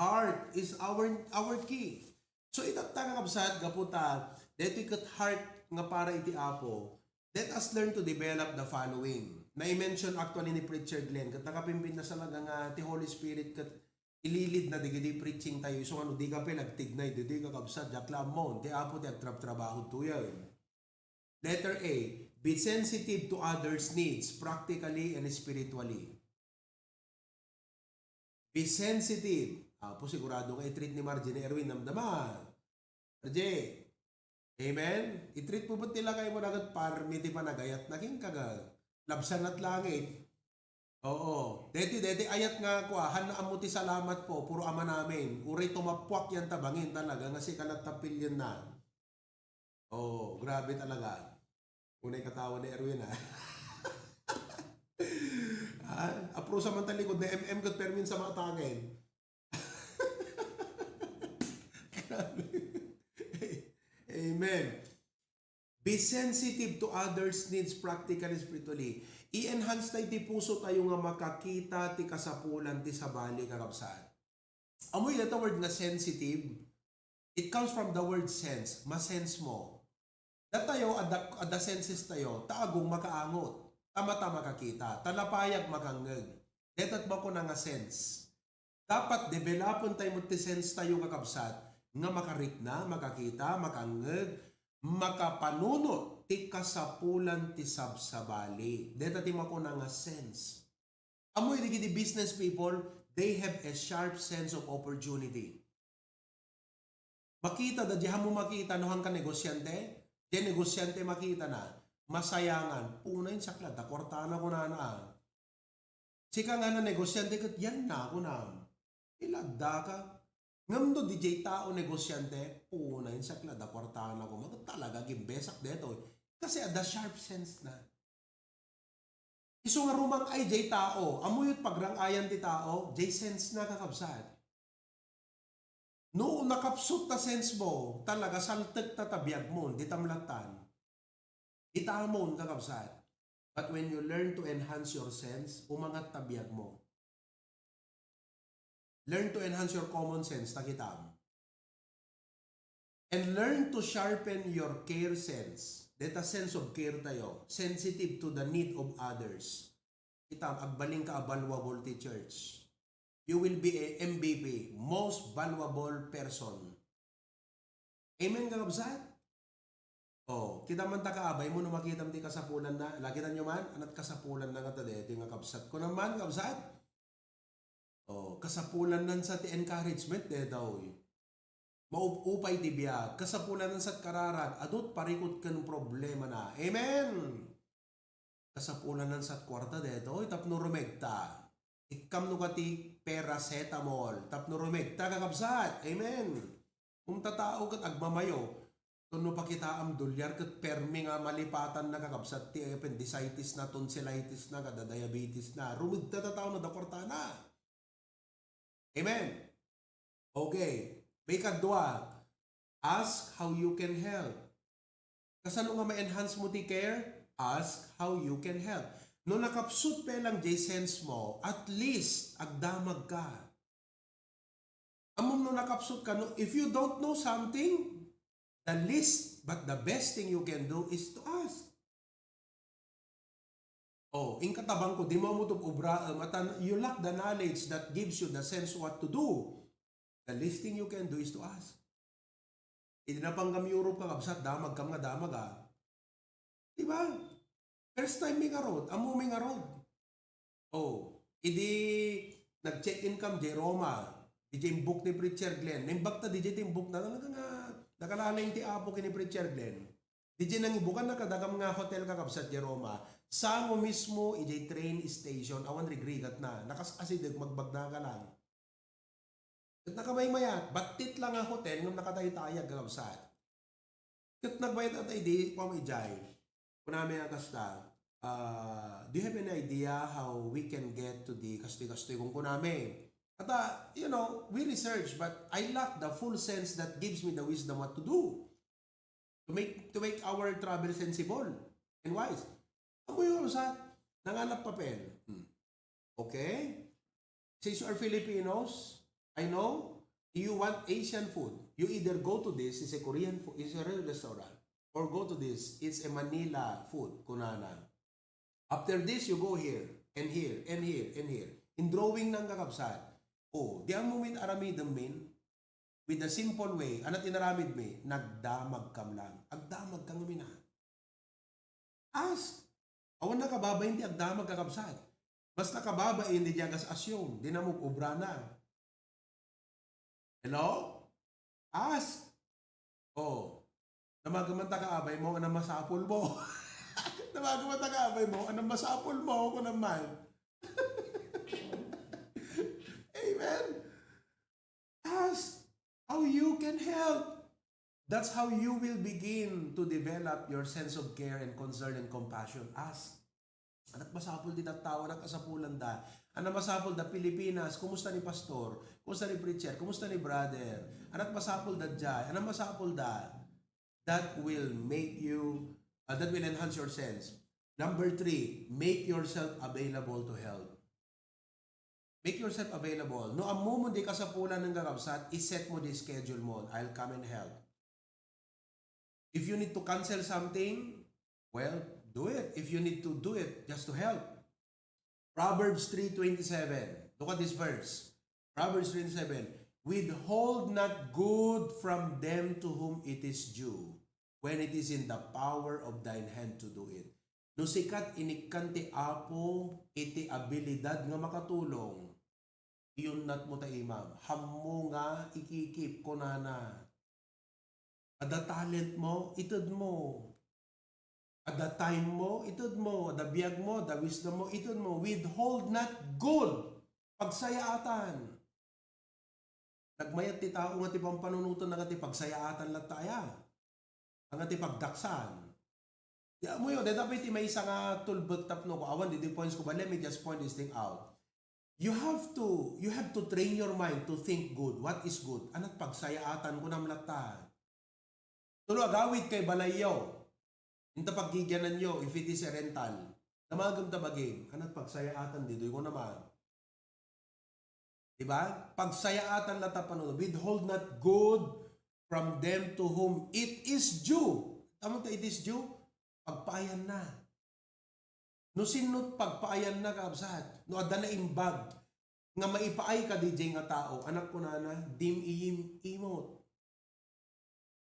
Heart is our, our key. So, itatta, kakabsat, gapu ta, detoy ket heart nga para iti Apo, let us learn to develop the following. Na-mention actually ni Preacher Glenn, ket nakapimpintas talaga nga ti Holy Spirit ket ililid na dagiti preaching tayo. Isu nga no di ka pay nagtignay, ditoy kakabsat, diak la ammo, ti Apo ti agtrabtrabaho tuyen. Letter A, be sensitive to others' needs practically and spiritually. Be sensitive. Apo, sigurado nga i-treat ni Margie ni Erwin, namdama. Margie. Amen? I-treat mo bet ti lakay mo na ket parmi ti panagayat na kenka, ga. Labsanat langit. Oo. Deti, deti ayat nga kua, han ammo ti salamat po, puro ama namin. Uray tumappuak yan tabangin talaga, nga sika latta pilien na. Oo, grabe talaga. Unay katawan ni Erwin, ah. Ah, aprusa man talikod na M M ket permin sa mataken. Grabe. Amen. Be sensitive to others' needs practically, spiritually. I-enhance tayo ti puso tayo nga makakita ti kasapulan ti sabali, kakabsat. Amoy data word nga sensitive? It comes from the word sense. Masense mo. Datayo, adda, adda senses tayo, ta agong makaangot, ta mata makakita, ta lapayag makangngeg. Dayta ti makuna nga sense. Dapat developen tayo met ti sense tayo, kakabsat, nga makarikna, makakita, makangngeg, makapanunot ti kasapulan ti sabsabali. Dayta ti makuna nga sense. Ammoy dagiti business people, they have a sharp sense of opportunity. Makita da, di mo makita no hangka negosyante, di negosyante makita na, masayangan, "Punay, sakla da kuartana," kunana. Sika nga na negosyante, ket yan na, kunam. Iladda ka. Ngem no di jay tao negosyante, "Punay, sakla da kuartana," kuma, ket talaga gimbesak detoy. Kasi adda sharp sense na. Isu nga rumang-ay jay tao, ammoyo ti pagrang-ayan ti tao, jay sense na, kakabsat. No nakapsut ta sense mo, talaga saltek ta ta biag mo, di tamlatan. Itamon, kakabsat. But when you learn to enhance your sense, umangat ta biag mo. Learn to enhance your common sense, ta kitam. And learn to sharpen your care sense. Deta sense of care tayo, sensitive to the need of others. Kitam, agbalin ka a valuable ti church. You will be a M V P, most valuable person. Amen, kakabsat? Oh, kita man ta kaabay mo no makitam ti kasapulan na. Lakitan nyo man, anat kasapulan na nga ta deti nga kabsat. Kuna man, kabsat? Oh, kasapulan nan sa ti encouragement, deta, oy. Maup-upay ti biag, kasapulan nan sa kararag, adut parikot ken problema na. Amen! Kasapulan nan sa kuarta, deta, oy, tapno rumegta. Ikkam no kati paracetamol, tapno rumegta, kakabsat. Amen! Kung tatao ket agmamayo, tapno pakitaam dolyar ket permi nga malipatan na, kakabsat, ti appendicitis na, tonsillitis na, kada diabetes na. Rumegta ta tao na da kuartana. Amen. Okay. May kadua, ask how you can help. Kasano nga ma-enhance mo ti care? Ask how you can help. No nakapsut pa lang jay sense mo, at least agdamag ka. Ammom no nakapsut ka, no? If you don't know something, the least but the best thing you can do is to ask. Oh, inkatabang ko, di mo mutup obra, um, atan, you lack the knowledge that gives you the sense what to do. The least thing you can do is to ask. Idi napanggam Europe, kakabsat, damag kam nga damag, ah. Di ba? First time mi ngarud, ammo mi ngarud. Oh, idi nag-check-in kam jay Roma, di jay imbuk ni Preacher Glenn. Naimbag ta di jay ti imbuk na, talaga nga, nakalaleng ti Apo ken ni Preacher Glenn. Di jay nangibukan na kadagam nga hotel, kakabsat, jay Roma. Sango mismo, ijay train station, awan rigrigat na. Nakas-asideg, magbagna ka lang. Ket nakamaymayat, battit lang nga hotel, ngem nakataytayag, kakabsat. Ket nagbayad ata idi, kuam ijay. Kunami nga kasta, ah, "Do you have any idea how we can get to the kastoy-kastoy?" Kung kunami. Ata, you know, we research, but I lack the full sense that gives me the wisdom what to do to make, to make our travel sensible and wise. Amoy, kakabsat, nanganap papel. Hmm. Okay? Since you are Filipinos, I know, you want Asian food, you either go to this, it's a Korean food, it's a Korean restaurant, or go to this, it's a Manila food, kunana. After this, you go here, and here, and here, and here. In drawing na, kakabsat. Oh, di ammo min aramidem, min. With a simple way, anat inaramid mi, nagdamag kam lang. Agdamag ka ngamin, ah. Ask. Awan nakababain ti agdamag, kakabsat. Mas nakababain ti diagas asyong, di na mo obrana. Hello? Ask. Oh. Namaga man ta kaabay mo, anam masapul mo? Namaga man ta kaabay mo, anam masapul mo? Ako naman. Amen? Ask how you can help. That's how you will begin to develop your sense of care and concern and compassion. Ask. Anat masapul ti tattao, anat kasapulan da. Anat masapul da Pilipinas, kumusta ni pastor? Kumusta ni preacher? Kumusta ni brother? Anat masapul da jay? Anat masapul da? That will make you, uh, that will enhance your sense. Number three, make yourself available to help. Make yourself available. No ammom di kasapulan nga kakabsat, iset mo di schedule mo. I'll come and help. If you need to cancel something, well, do it. If you need to do it just to help. Proverbs three twenty-seven. Look at this verse. Proverbs twenty-seven. "Withhold not good from them to whom it is due, when it is in the power of thine hand to do it." No sika ti inikkan ti Apo iti abilidad nga makatulong, iyunnat mo ta imam. Hammo nga ikikip, kunana. Adda talent mo, ited mo. Adda time mo, ited mo. Adda biag mo, adda wisdom mo, ited mo. Withhold not good. Pagsayaatan. Nagmayat ti tao nga ti pampanunoten nga ti pagsayaatan latta aya. Nga ti pagdaksan. Di ammoyo, dayta pay ti maysa nga tulbek tapno ko awan, di, di points ko, but let me just point this thing out. You have to, you have to train your mind to think good. What is good? Anat pagsayaatan ko nam latta. Tulo agawid kay balayyo. Inta paggigiananyo, if it is a rental. Damagem ta bagim, anat pagsayaatan ditoy ko naman. Di ba? Pagsayaatan latta panunot. Withhold not good from them to whom it is due. Tama ta, it is due? Pagpaayanna. No sinno pagpaayanna, kakabsat? No adda naimbag nga maipaay kadi jay nga tao, anak, kunana, dim iyim-imot.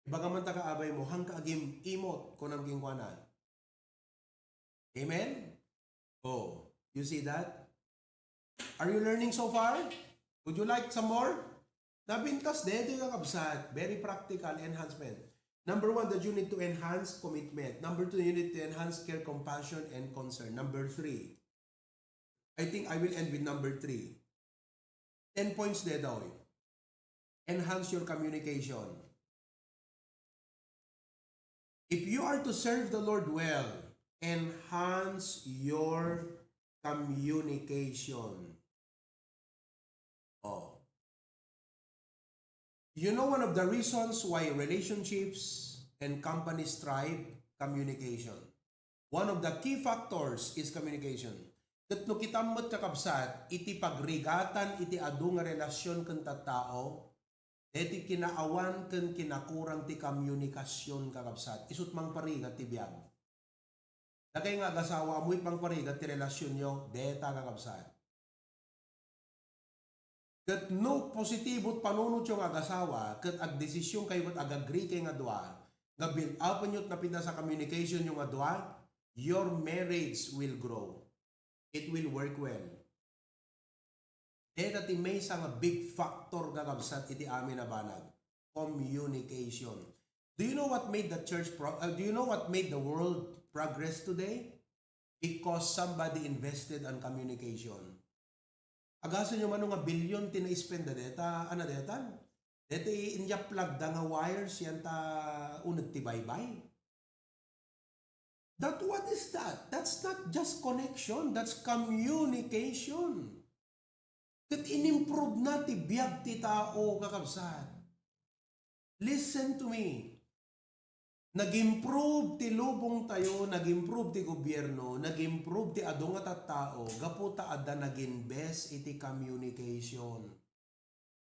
Ibaga man ta ka abay mo, "Haanka agim-imot," kunam kenkuana. Amen? Oh, you see that? Are you learning so far? Would you like some more? Napintas daytoy, kakabsat. Very practical enhancement. Number one, that you need to enhance commitment. Number two, you need to enhance care, compassion, and concern. Number three, I think I will end with number three. Ten points daytoy. Enhance your communication. If you are to serve the Lord well, enhance your communication. Oh. You know, one of the reasons why relationships and companies thrive, communication. One of the key factors is communication. Ket no kitam met, kakabsat, iti pagrigatan iti adu nga relasyon ken tattao, daytoy kinaawan ken kinakurang ti komunikasyon, kakabsat. Isut' mangparigat ti biag. Dakay nga agasawa, ammoy pangparigat ti relasyonyo, deta, kakabsat. Ket no positibo ti panunotyo nga agasawa, ket agdesisyonkayo ket agagree kay nga dua, nga build upenyo ti napintas a communicationyo nga dua, your marriage will grow. It will work well. Deta ti maysa nga big factor, kakabsat, iti amin a banag. Communication. Do you know what made the church pro-, uh, do you know what made the world progress today? Because somebody invested on communication. Agasanyo mano nga bilyon ti na-spend da deta, ana deta? Deta inyaplag da nga wires yan ta uneg ti baybay. That, what is that? That's not just connection, that's communication. Ket inimprove na ti biag ti tao, kakabsat. Listen to me. Nag-improve ti lubong tayo, nag-improve ti gobyerno, nag-improve ti adu nga tattao, gapu ta adda nag-invest iti communication.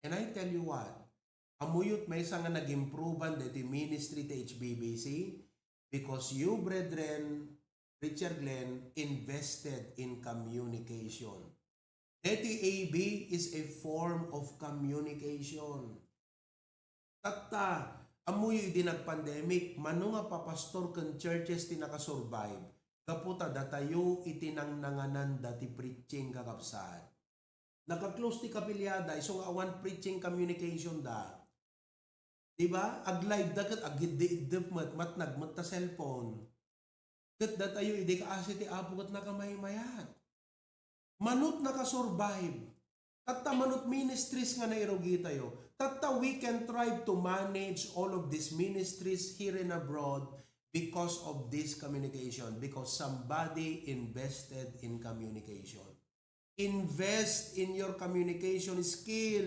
And I tell you what, ammoyo ti maysa nga nag-improvean daytoy ministry ti H B B C, because you, brethren, Richard Glenn, invested in communication. Daytoy A B is a form of communication. Tatta, ammoyo idi nag-pandemic, mano nga papastor ken churches ti nakasurvive, gapu ta datayo iti nangnangananda ti preaching, kakabsat. Naka-close ti kapiliada, isu nga awan preaching communication da. Di ba? Ag-live da ket agiddi-iddep met, matnag met ta cellphone. Ket datayo, idi kaasi ti Apo ket nakamaymayat. Mano ti nakasurvive. Tatta, mano ti ministries nga nairugi tayo. Tatta, we can try to manage all of these ministries here and abroad because of this communication, because somebody invested in communication. Invest in your communication skill.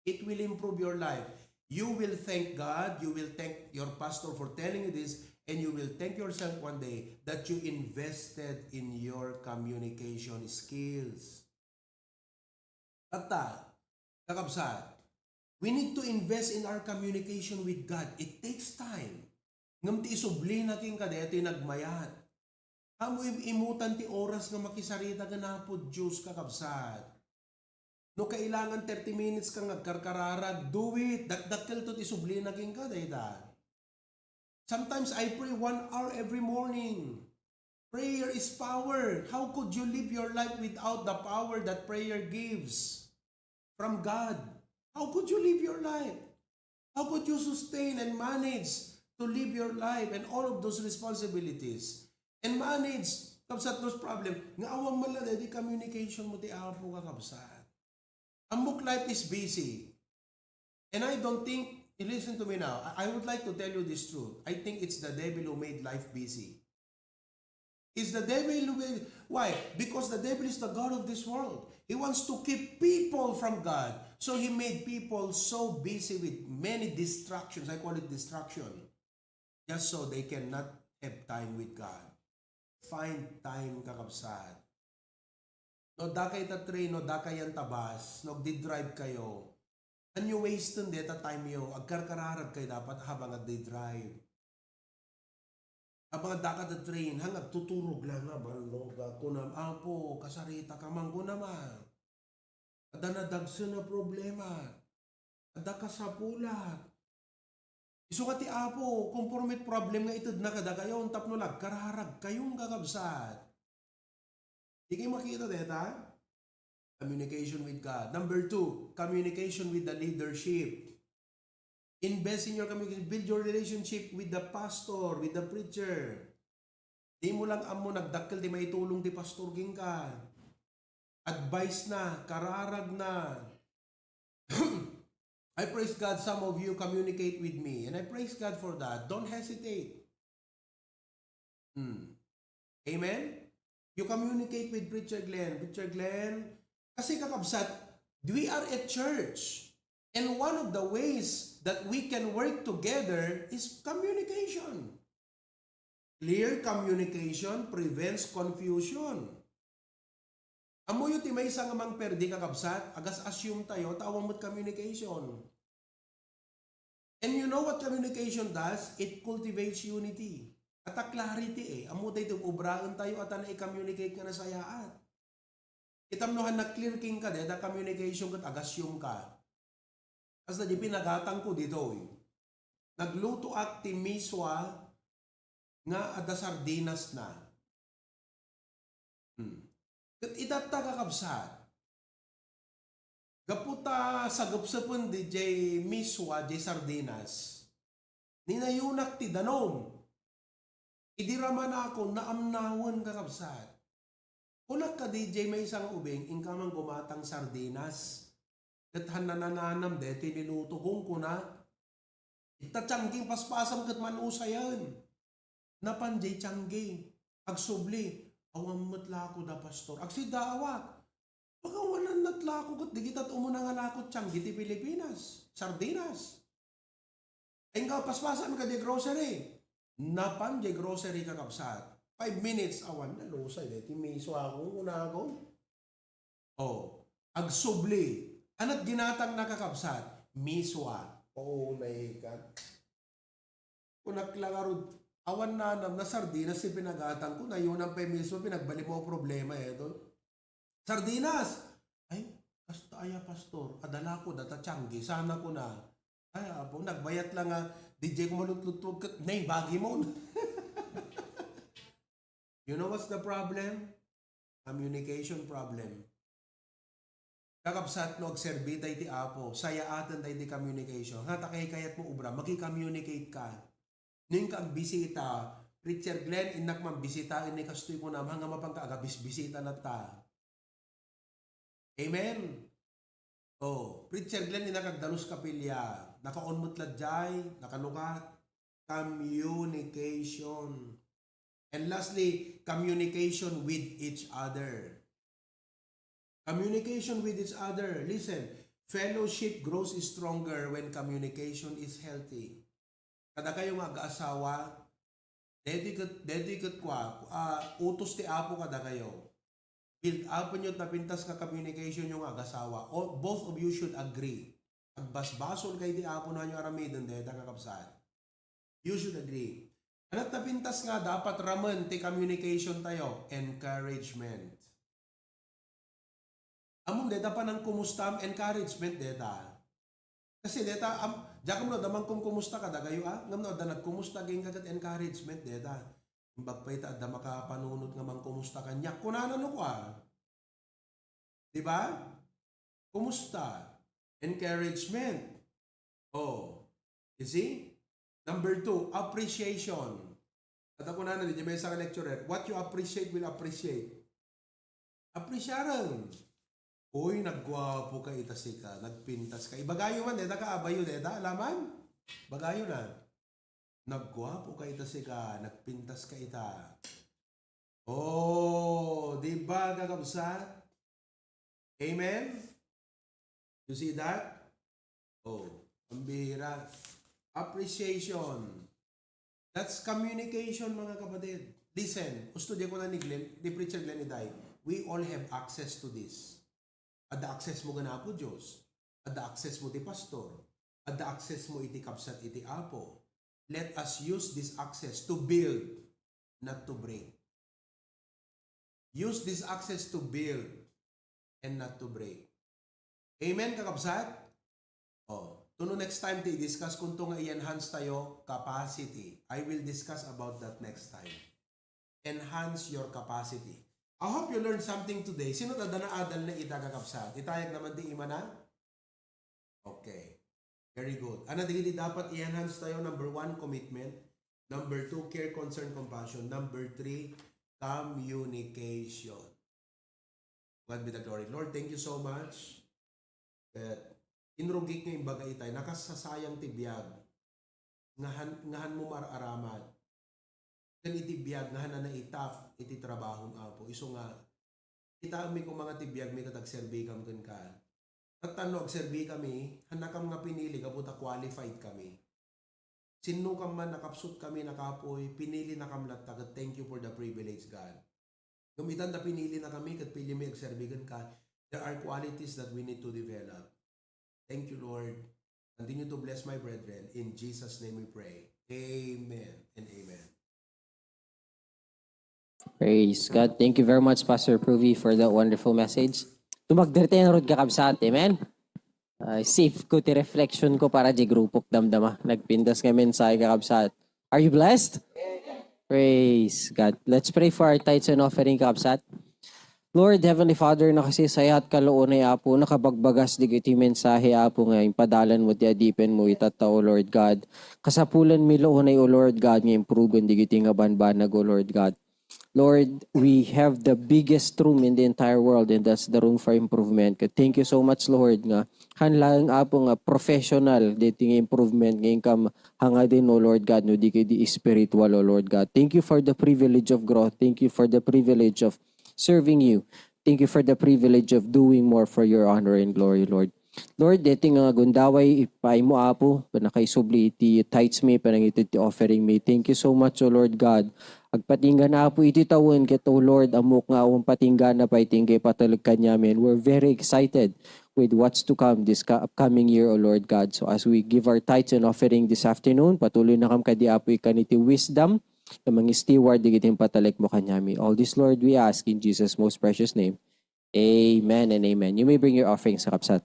It will improve your life. You will thank God, you will thank your pastor for telling you this, and you will thank yourself one day that you invested in your communication skills. Tatta, kakabsat, we need to invest in our communication with God. It takes time. Ngem ti isublina kenka, daytoy nagmayat. Ammo im-imutan ti oras nga makisarita ken Apo Dios, kakabsat. No kailangan thirty minutes ka nga agkarkararag, do it. Dakdakkel to ti sublina kenka dayta. Sometimes I pray one hour every morning. Prayer is power. How could you live your life without the power that prayer gives from God? How could you live your life? How could you sustain and manage to live your life and all of those responsibilities? And manage, kabsat, those problem, nga awan man lang di communication mo ti Apo, kakabsat. Ammok, life is busy. And I don't think, listen to me now, I, I would like to tell you this truth. I think it's the devil who made life busy. It's the devil who made, why? Because the devil is the god of this world. He wants to keep people from God. So he made people so busy with many distractions. I call it distraction. Just so they cannot have time with God. Find time, kakabsat. No, adda kayo ta train, no, adda kayo ta bus, no, agdi-drive kayo. Ania wasten deta time yo, agkarkararag kayo dapat habang agdi-drive. Habang adda ka ta train, hang agtuturog lang nga, balog, kunam, Apo, kasarita ka man, kunam, ah. Adda nadagsen a problema. Adda kasapulan. Isu nga ti Apo, konforme ti problem nga itedna kadakayo, tapno nagkararag kayo, kakabsat. Di kayo makita deta? Communication with God. Number two, communication with the leadership. Invest in your communication. Build your relationship with the pastor, with the preacher. Di mo lang ammo nagdakkel ti maitulong ti pastor kenka. Advice na, kararag na. I praise God, some of you communicate with me. And I praise God for that. Don't hesitate. Hmm. Amen? You communicate with Preacher Glenn. Preacher Glenn, kasi kakabsat, we are a church. And one of the ways that we can work together is communication. Clear communication prevents confusion. Ammoyo ti maysa nga mangperdi, kakabsat, agas-assume tayo, ta awan met communication. And you know what communication does? It cultivates unity. At a clarity eh. Ammo tayo ti obraen tayo at na i-communicate nga nasayaat. Itam no han na-clear kenka, deta communication ket agas-assume ka. Kasta di pinagatangko ditoy. Naglutoak ti miswa nga adda sardinas na. Hmm. Ket itatta, kakabsat, gapu ta sagepsepen diay miswa, diay sardinas, ninayunak ti danum. Idi ramanakon, naamnawen, kakabsat. Kunak kadi diay maysa nga ubing, inka man gumatang sardinas. Ket han nananam detoy niluto kong kuna. Ita tianggi paspasam ket manusayen. Napan diay tianggi. Agsubli, awan met lako da, Pastor. Agsiddaawak. Pagawanan met lako ket dagita umuna nga lako tianggi ti Pilipinas. Sardinas. Inka paspasam ka diay grocery. Napan diay grocery, kakabsat. Five minutes, awan na, lusay, deti miswa ako, kunakon. Oh, agsubli. Ania ti ginatangna, kakabsat? Miswa. Oh my God. Kunak la ngarud, awan nanam na sardinas ti pinagatangko, nayunak pay miswa, pinagbalik mo problema, eh, to. Sardinas! Ay, kasta aya, Pastor. Adda lako data tianggi. Sana ko na. Ay, Apo, nagbayat lang nga, diay ko malutlutuag ket, nay, bagi mo. You know what's the problem? Communication problem. Kakabsat, no agserbi tayo ti Apo, sayaaten tayo ti communication. Nga ta kay kayat mo ubra, maki-communicate ka. Ning ka agbisita, Preacher Glenn, innak man bisitaen ni kastoy ko naman nga mapan ka agabisbisita na ta. Amen. Oh, Preacher Glenn, innak agdalus kapilya. Nakaon met la diay, nakalukat. Communication. And lastly, communication with each other. Communication with each other. Listen, fellowship grows stronger when communication is healthy. Kadakayo nga agaasawa, detoy ket, detoy ket kua, ah, utos ti Apo kadakayo. Build upenyo ti napintas nga communication yo nga agasawa. O, both of you should agree. Agbasbasol kayo ti Apo no hanyo aramiden dayta, kakabsat. You should agree. Ania ti napintas nga dapat ramen ti communication tayo? Encouragement. Ammom dayta panangkumusta, encouragement dayta. Kasi dayta, am, diak ammo no adda mangkumkumusta kadakayo, ah? Ngem no adda nagkumusta kenka ket encouragement dayta. Imbag pay ta adda makapanunot nga mangkumusta kaniak. Kunana no kua. Di ba? Kumusta? Encouragement. Oh. You see? Number two, appreciation. At ako na, di may isang lecturer, what you appreciate will appreciate. Appreciaren. Uy, nagguapo ka ita sika, nagpintas ka. Ibagayo man, deta ka, abayo, deta, alaman? Bagayo na. Nagguapo ka ita sika, nagpintas ka ita. Oh, di ba, kakabsat? Amen? You see that? Oh, ang bihira. Appreciation. That's communication, mga kapatid. Listen, usto di ko na ni Glenn, ni Preacher Glenn Iday. We all have access to this. Adda access mo ken Apo Dios. Adda access mo ti pastor. Adda access mo iti kabsat iti Apo. Let us use this access to build, not to break. Use this access to build and not to break. Amen, kakabsat? Oh, tuno next time ti i-discuss kunto nga i-enhance tayo capacity. I will discuss about that next time. Enhance your capacity. I hope you learned something today. Sino ti adda naadal na ita, kakabsat? Itayag naman ti imana? Okay. Very good. Ano dagiti dapat i-enhance tayo? Number one, commitment. Number two, care, concern, compassion. Number three, communication. God be the glory. Lord, thank you so much that inrugik nga imbaga itay, nakasasayang ti biag. Nga han, nga han mo mar-aramad. Ken iti biag nga han a naitaf iti trabahom, Apo. Isu nga, kitaenmi koma nga ti biagmi ket agserbikam kenka. Ket ta no agserbikami, hannakam nga pinili gapu ta qualified kami. Sinnokam man, nakapsutkami, nakapoy, pinilinakam latta, ket thank you for the privilege, God. Ngem itan ta pinilinakami, ket pilimi agserbi kenka, there are qualities that we need to develop. Thank you, Lord. Continue to bless my brethren. In Jesus' name we pray. Amen and amen. Praise God. Thank you very much, Pastor Pruvi, for that wonderful message. Tumagder tayo, Rod, kakabsat. Amen? Ay, safe ko ti reflection ko para di grupok damdama. Nagpintas nga mensahe, kakabsat. Are you blessed? Praise God. Let's pray for our tithes and offering, kakabsat. Lord, Heavenly Father, nakasisayat ka, Lord, Apo, nakabagbagas dagiti mensahe, Apo, nga impadalan mo ti adipen mo itatta, O Lord God. Kasapulan mi, Lord, O Lord God, nga improven dagiti nga banbanag, O Lord God. Lord, we have the biggest room in the entire world, and that's the room for improvement. Thank you so much, Lord, nga han laeng, Apo, nga professional dagiti nga improvement nga inkam hangaden, O Lord God, no di kay di spiritual, O Lord God. Thank you for the privilege of growth. Thank you for the privilege of serving you. Thank you for the privilege of doing more for your honor and glory, Lord. Lord, deti nga gundaway, ipaay mo, Apo, panakaisubli iti tithes mi, panangitid ti offering mi. Thank you so much, O Lord God. Agpatinggan, Apo, iti tawen, ket, O Lord, ammok nga awan patinggana pay ti inkay patalek kaniamin. We're very excited with what's to come this ka- upcoming year, O Lord God. So as we give our tithes and offering this afternoon, patuloy na kam kadi, Apo, ikan iti wisdom, nga mangi-steward dagiti impatalek mo kaniami. All this, Lord, we ask in Jesus' most precious name. Amen and amen. You may bring your offerings, kakabsat.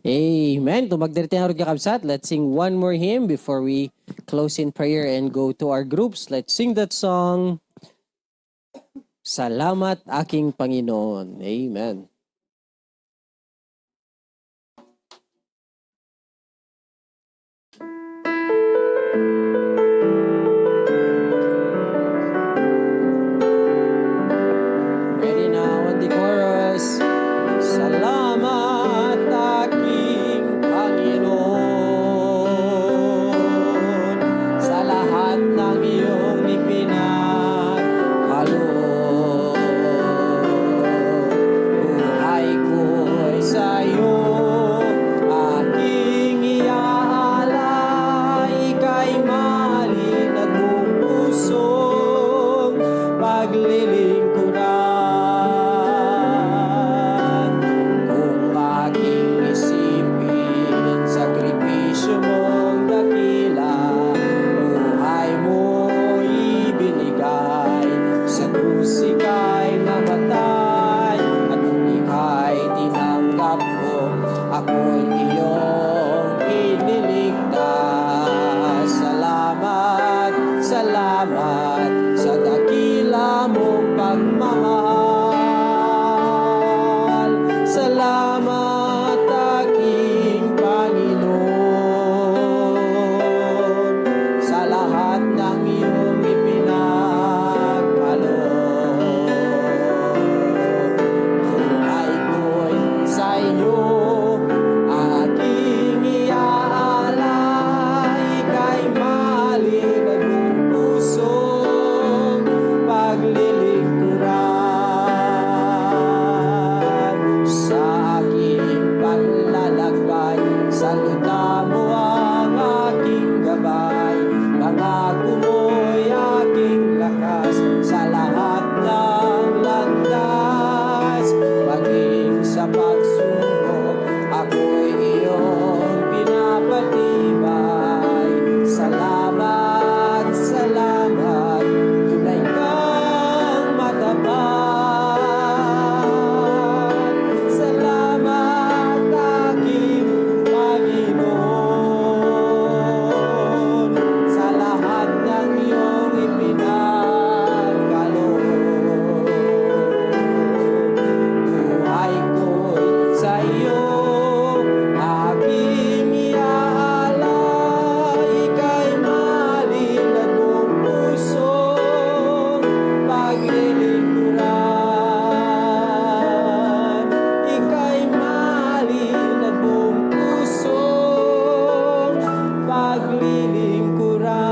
Amen. Tumagder ti ngarud, kakabsat. Let's sing one more hymn before we close in prayer and go to our groups. Let's sing that song. Salamat, aking Panginoon. Amen. Ready now on the chorus. Salamat, aking Panginoon, sa lahat ng iyong ipinagkaloob. Buhay ko'y sa'yo, aking iaalay, ika'y mahalin at buong pusong paglilingkuran. Kung aking isipin, sakripisyo mong dakila, buhay mo ibinigay, sa krus ika'y namatay, at ika'y tinanggap ko, ako'y iyong iniligtas. Salamat, salamat sa dakila mong pagmamahal. Salamat, aking Panginoon, sa lahat ng iyong ipinagkaloob. Buhay ko'y sa'yo, aking iaalay, ika'y mahalin at buong pusong paglilingkuran. Sa aking panlalakbay, saluta mo ang aking gabay. Pangako mo'y aking lakas sa lahat ng landas. Maging sa pagsubok, ako'y iyong pinapatibay. Salamat, salamat, tunay kang matapat. Salamat, aking Panginoon, sa lahat ng iyong ipinagkaloob. Buhay ko'y sa'yo, aking iaalay, ika'y mahalin at buong pusong paglilingkuran. Ika'y mahalin at buong pusong paglilingkuran.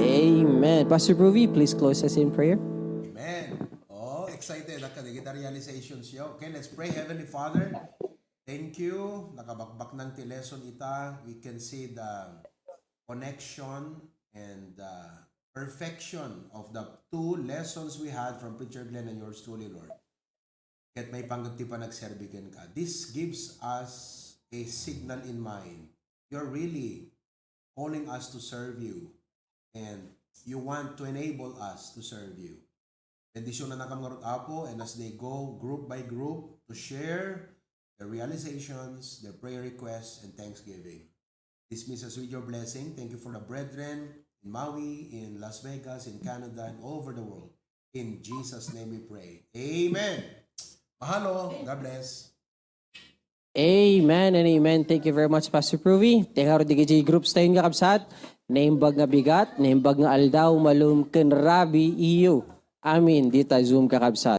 Amen. Pastor Ruby, please close us in prayer. Amen. Oh, excited ako dagiti realizations yo. Okay, let's pray. Heavenly Father, thank you. Nakabakbaknang ti lesson ita. We can see the connection and the perfection of the two lessons we had from Preacher Glenn and yours truly, Lord. Ket maipanggep ti panagserbi kenka. This gives us a signal in mind. You're really calling us to serve you, and you want to enable us to serve you. Bendisyonannakam ngarud, Apo, and as they go group by group to share their realizations, their prayer requests, and thanksgiving. Dismiss us with your blessing. Thank you for the brethren in Maui, in Las Vegas, in Canada, and all over the world. In Jesus' name we pray. Amen. Mahalo, God bless. Amen and amen. Thank you very much, Pastor Pruvi. Ti ngarud dagiti groups tayo, kakabsat. Naimbag nga bigat, naimbag nga aldaw, malem ken rabii. Amen. Dita Zoom, kakabsat.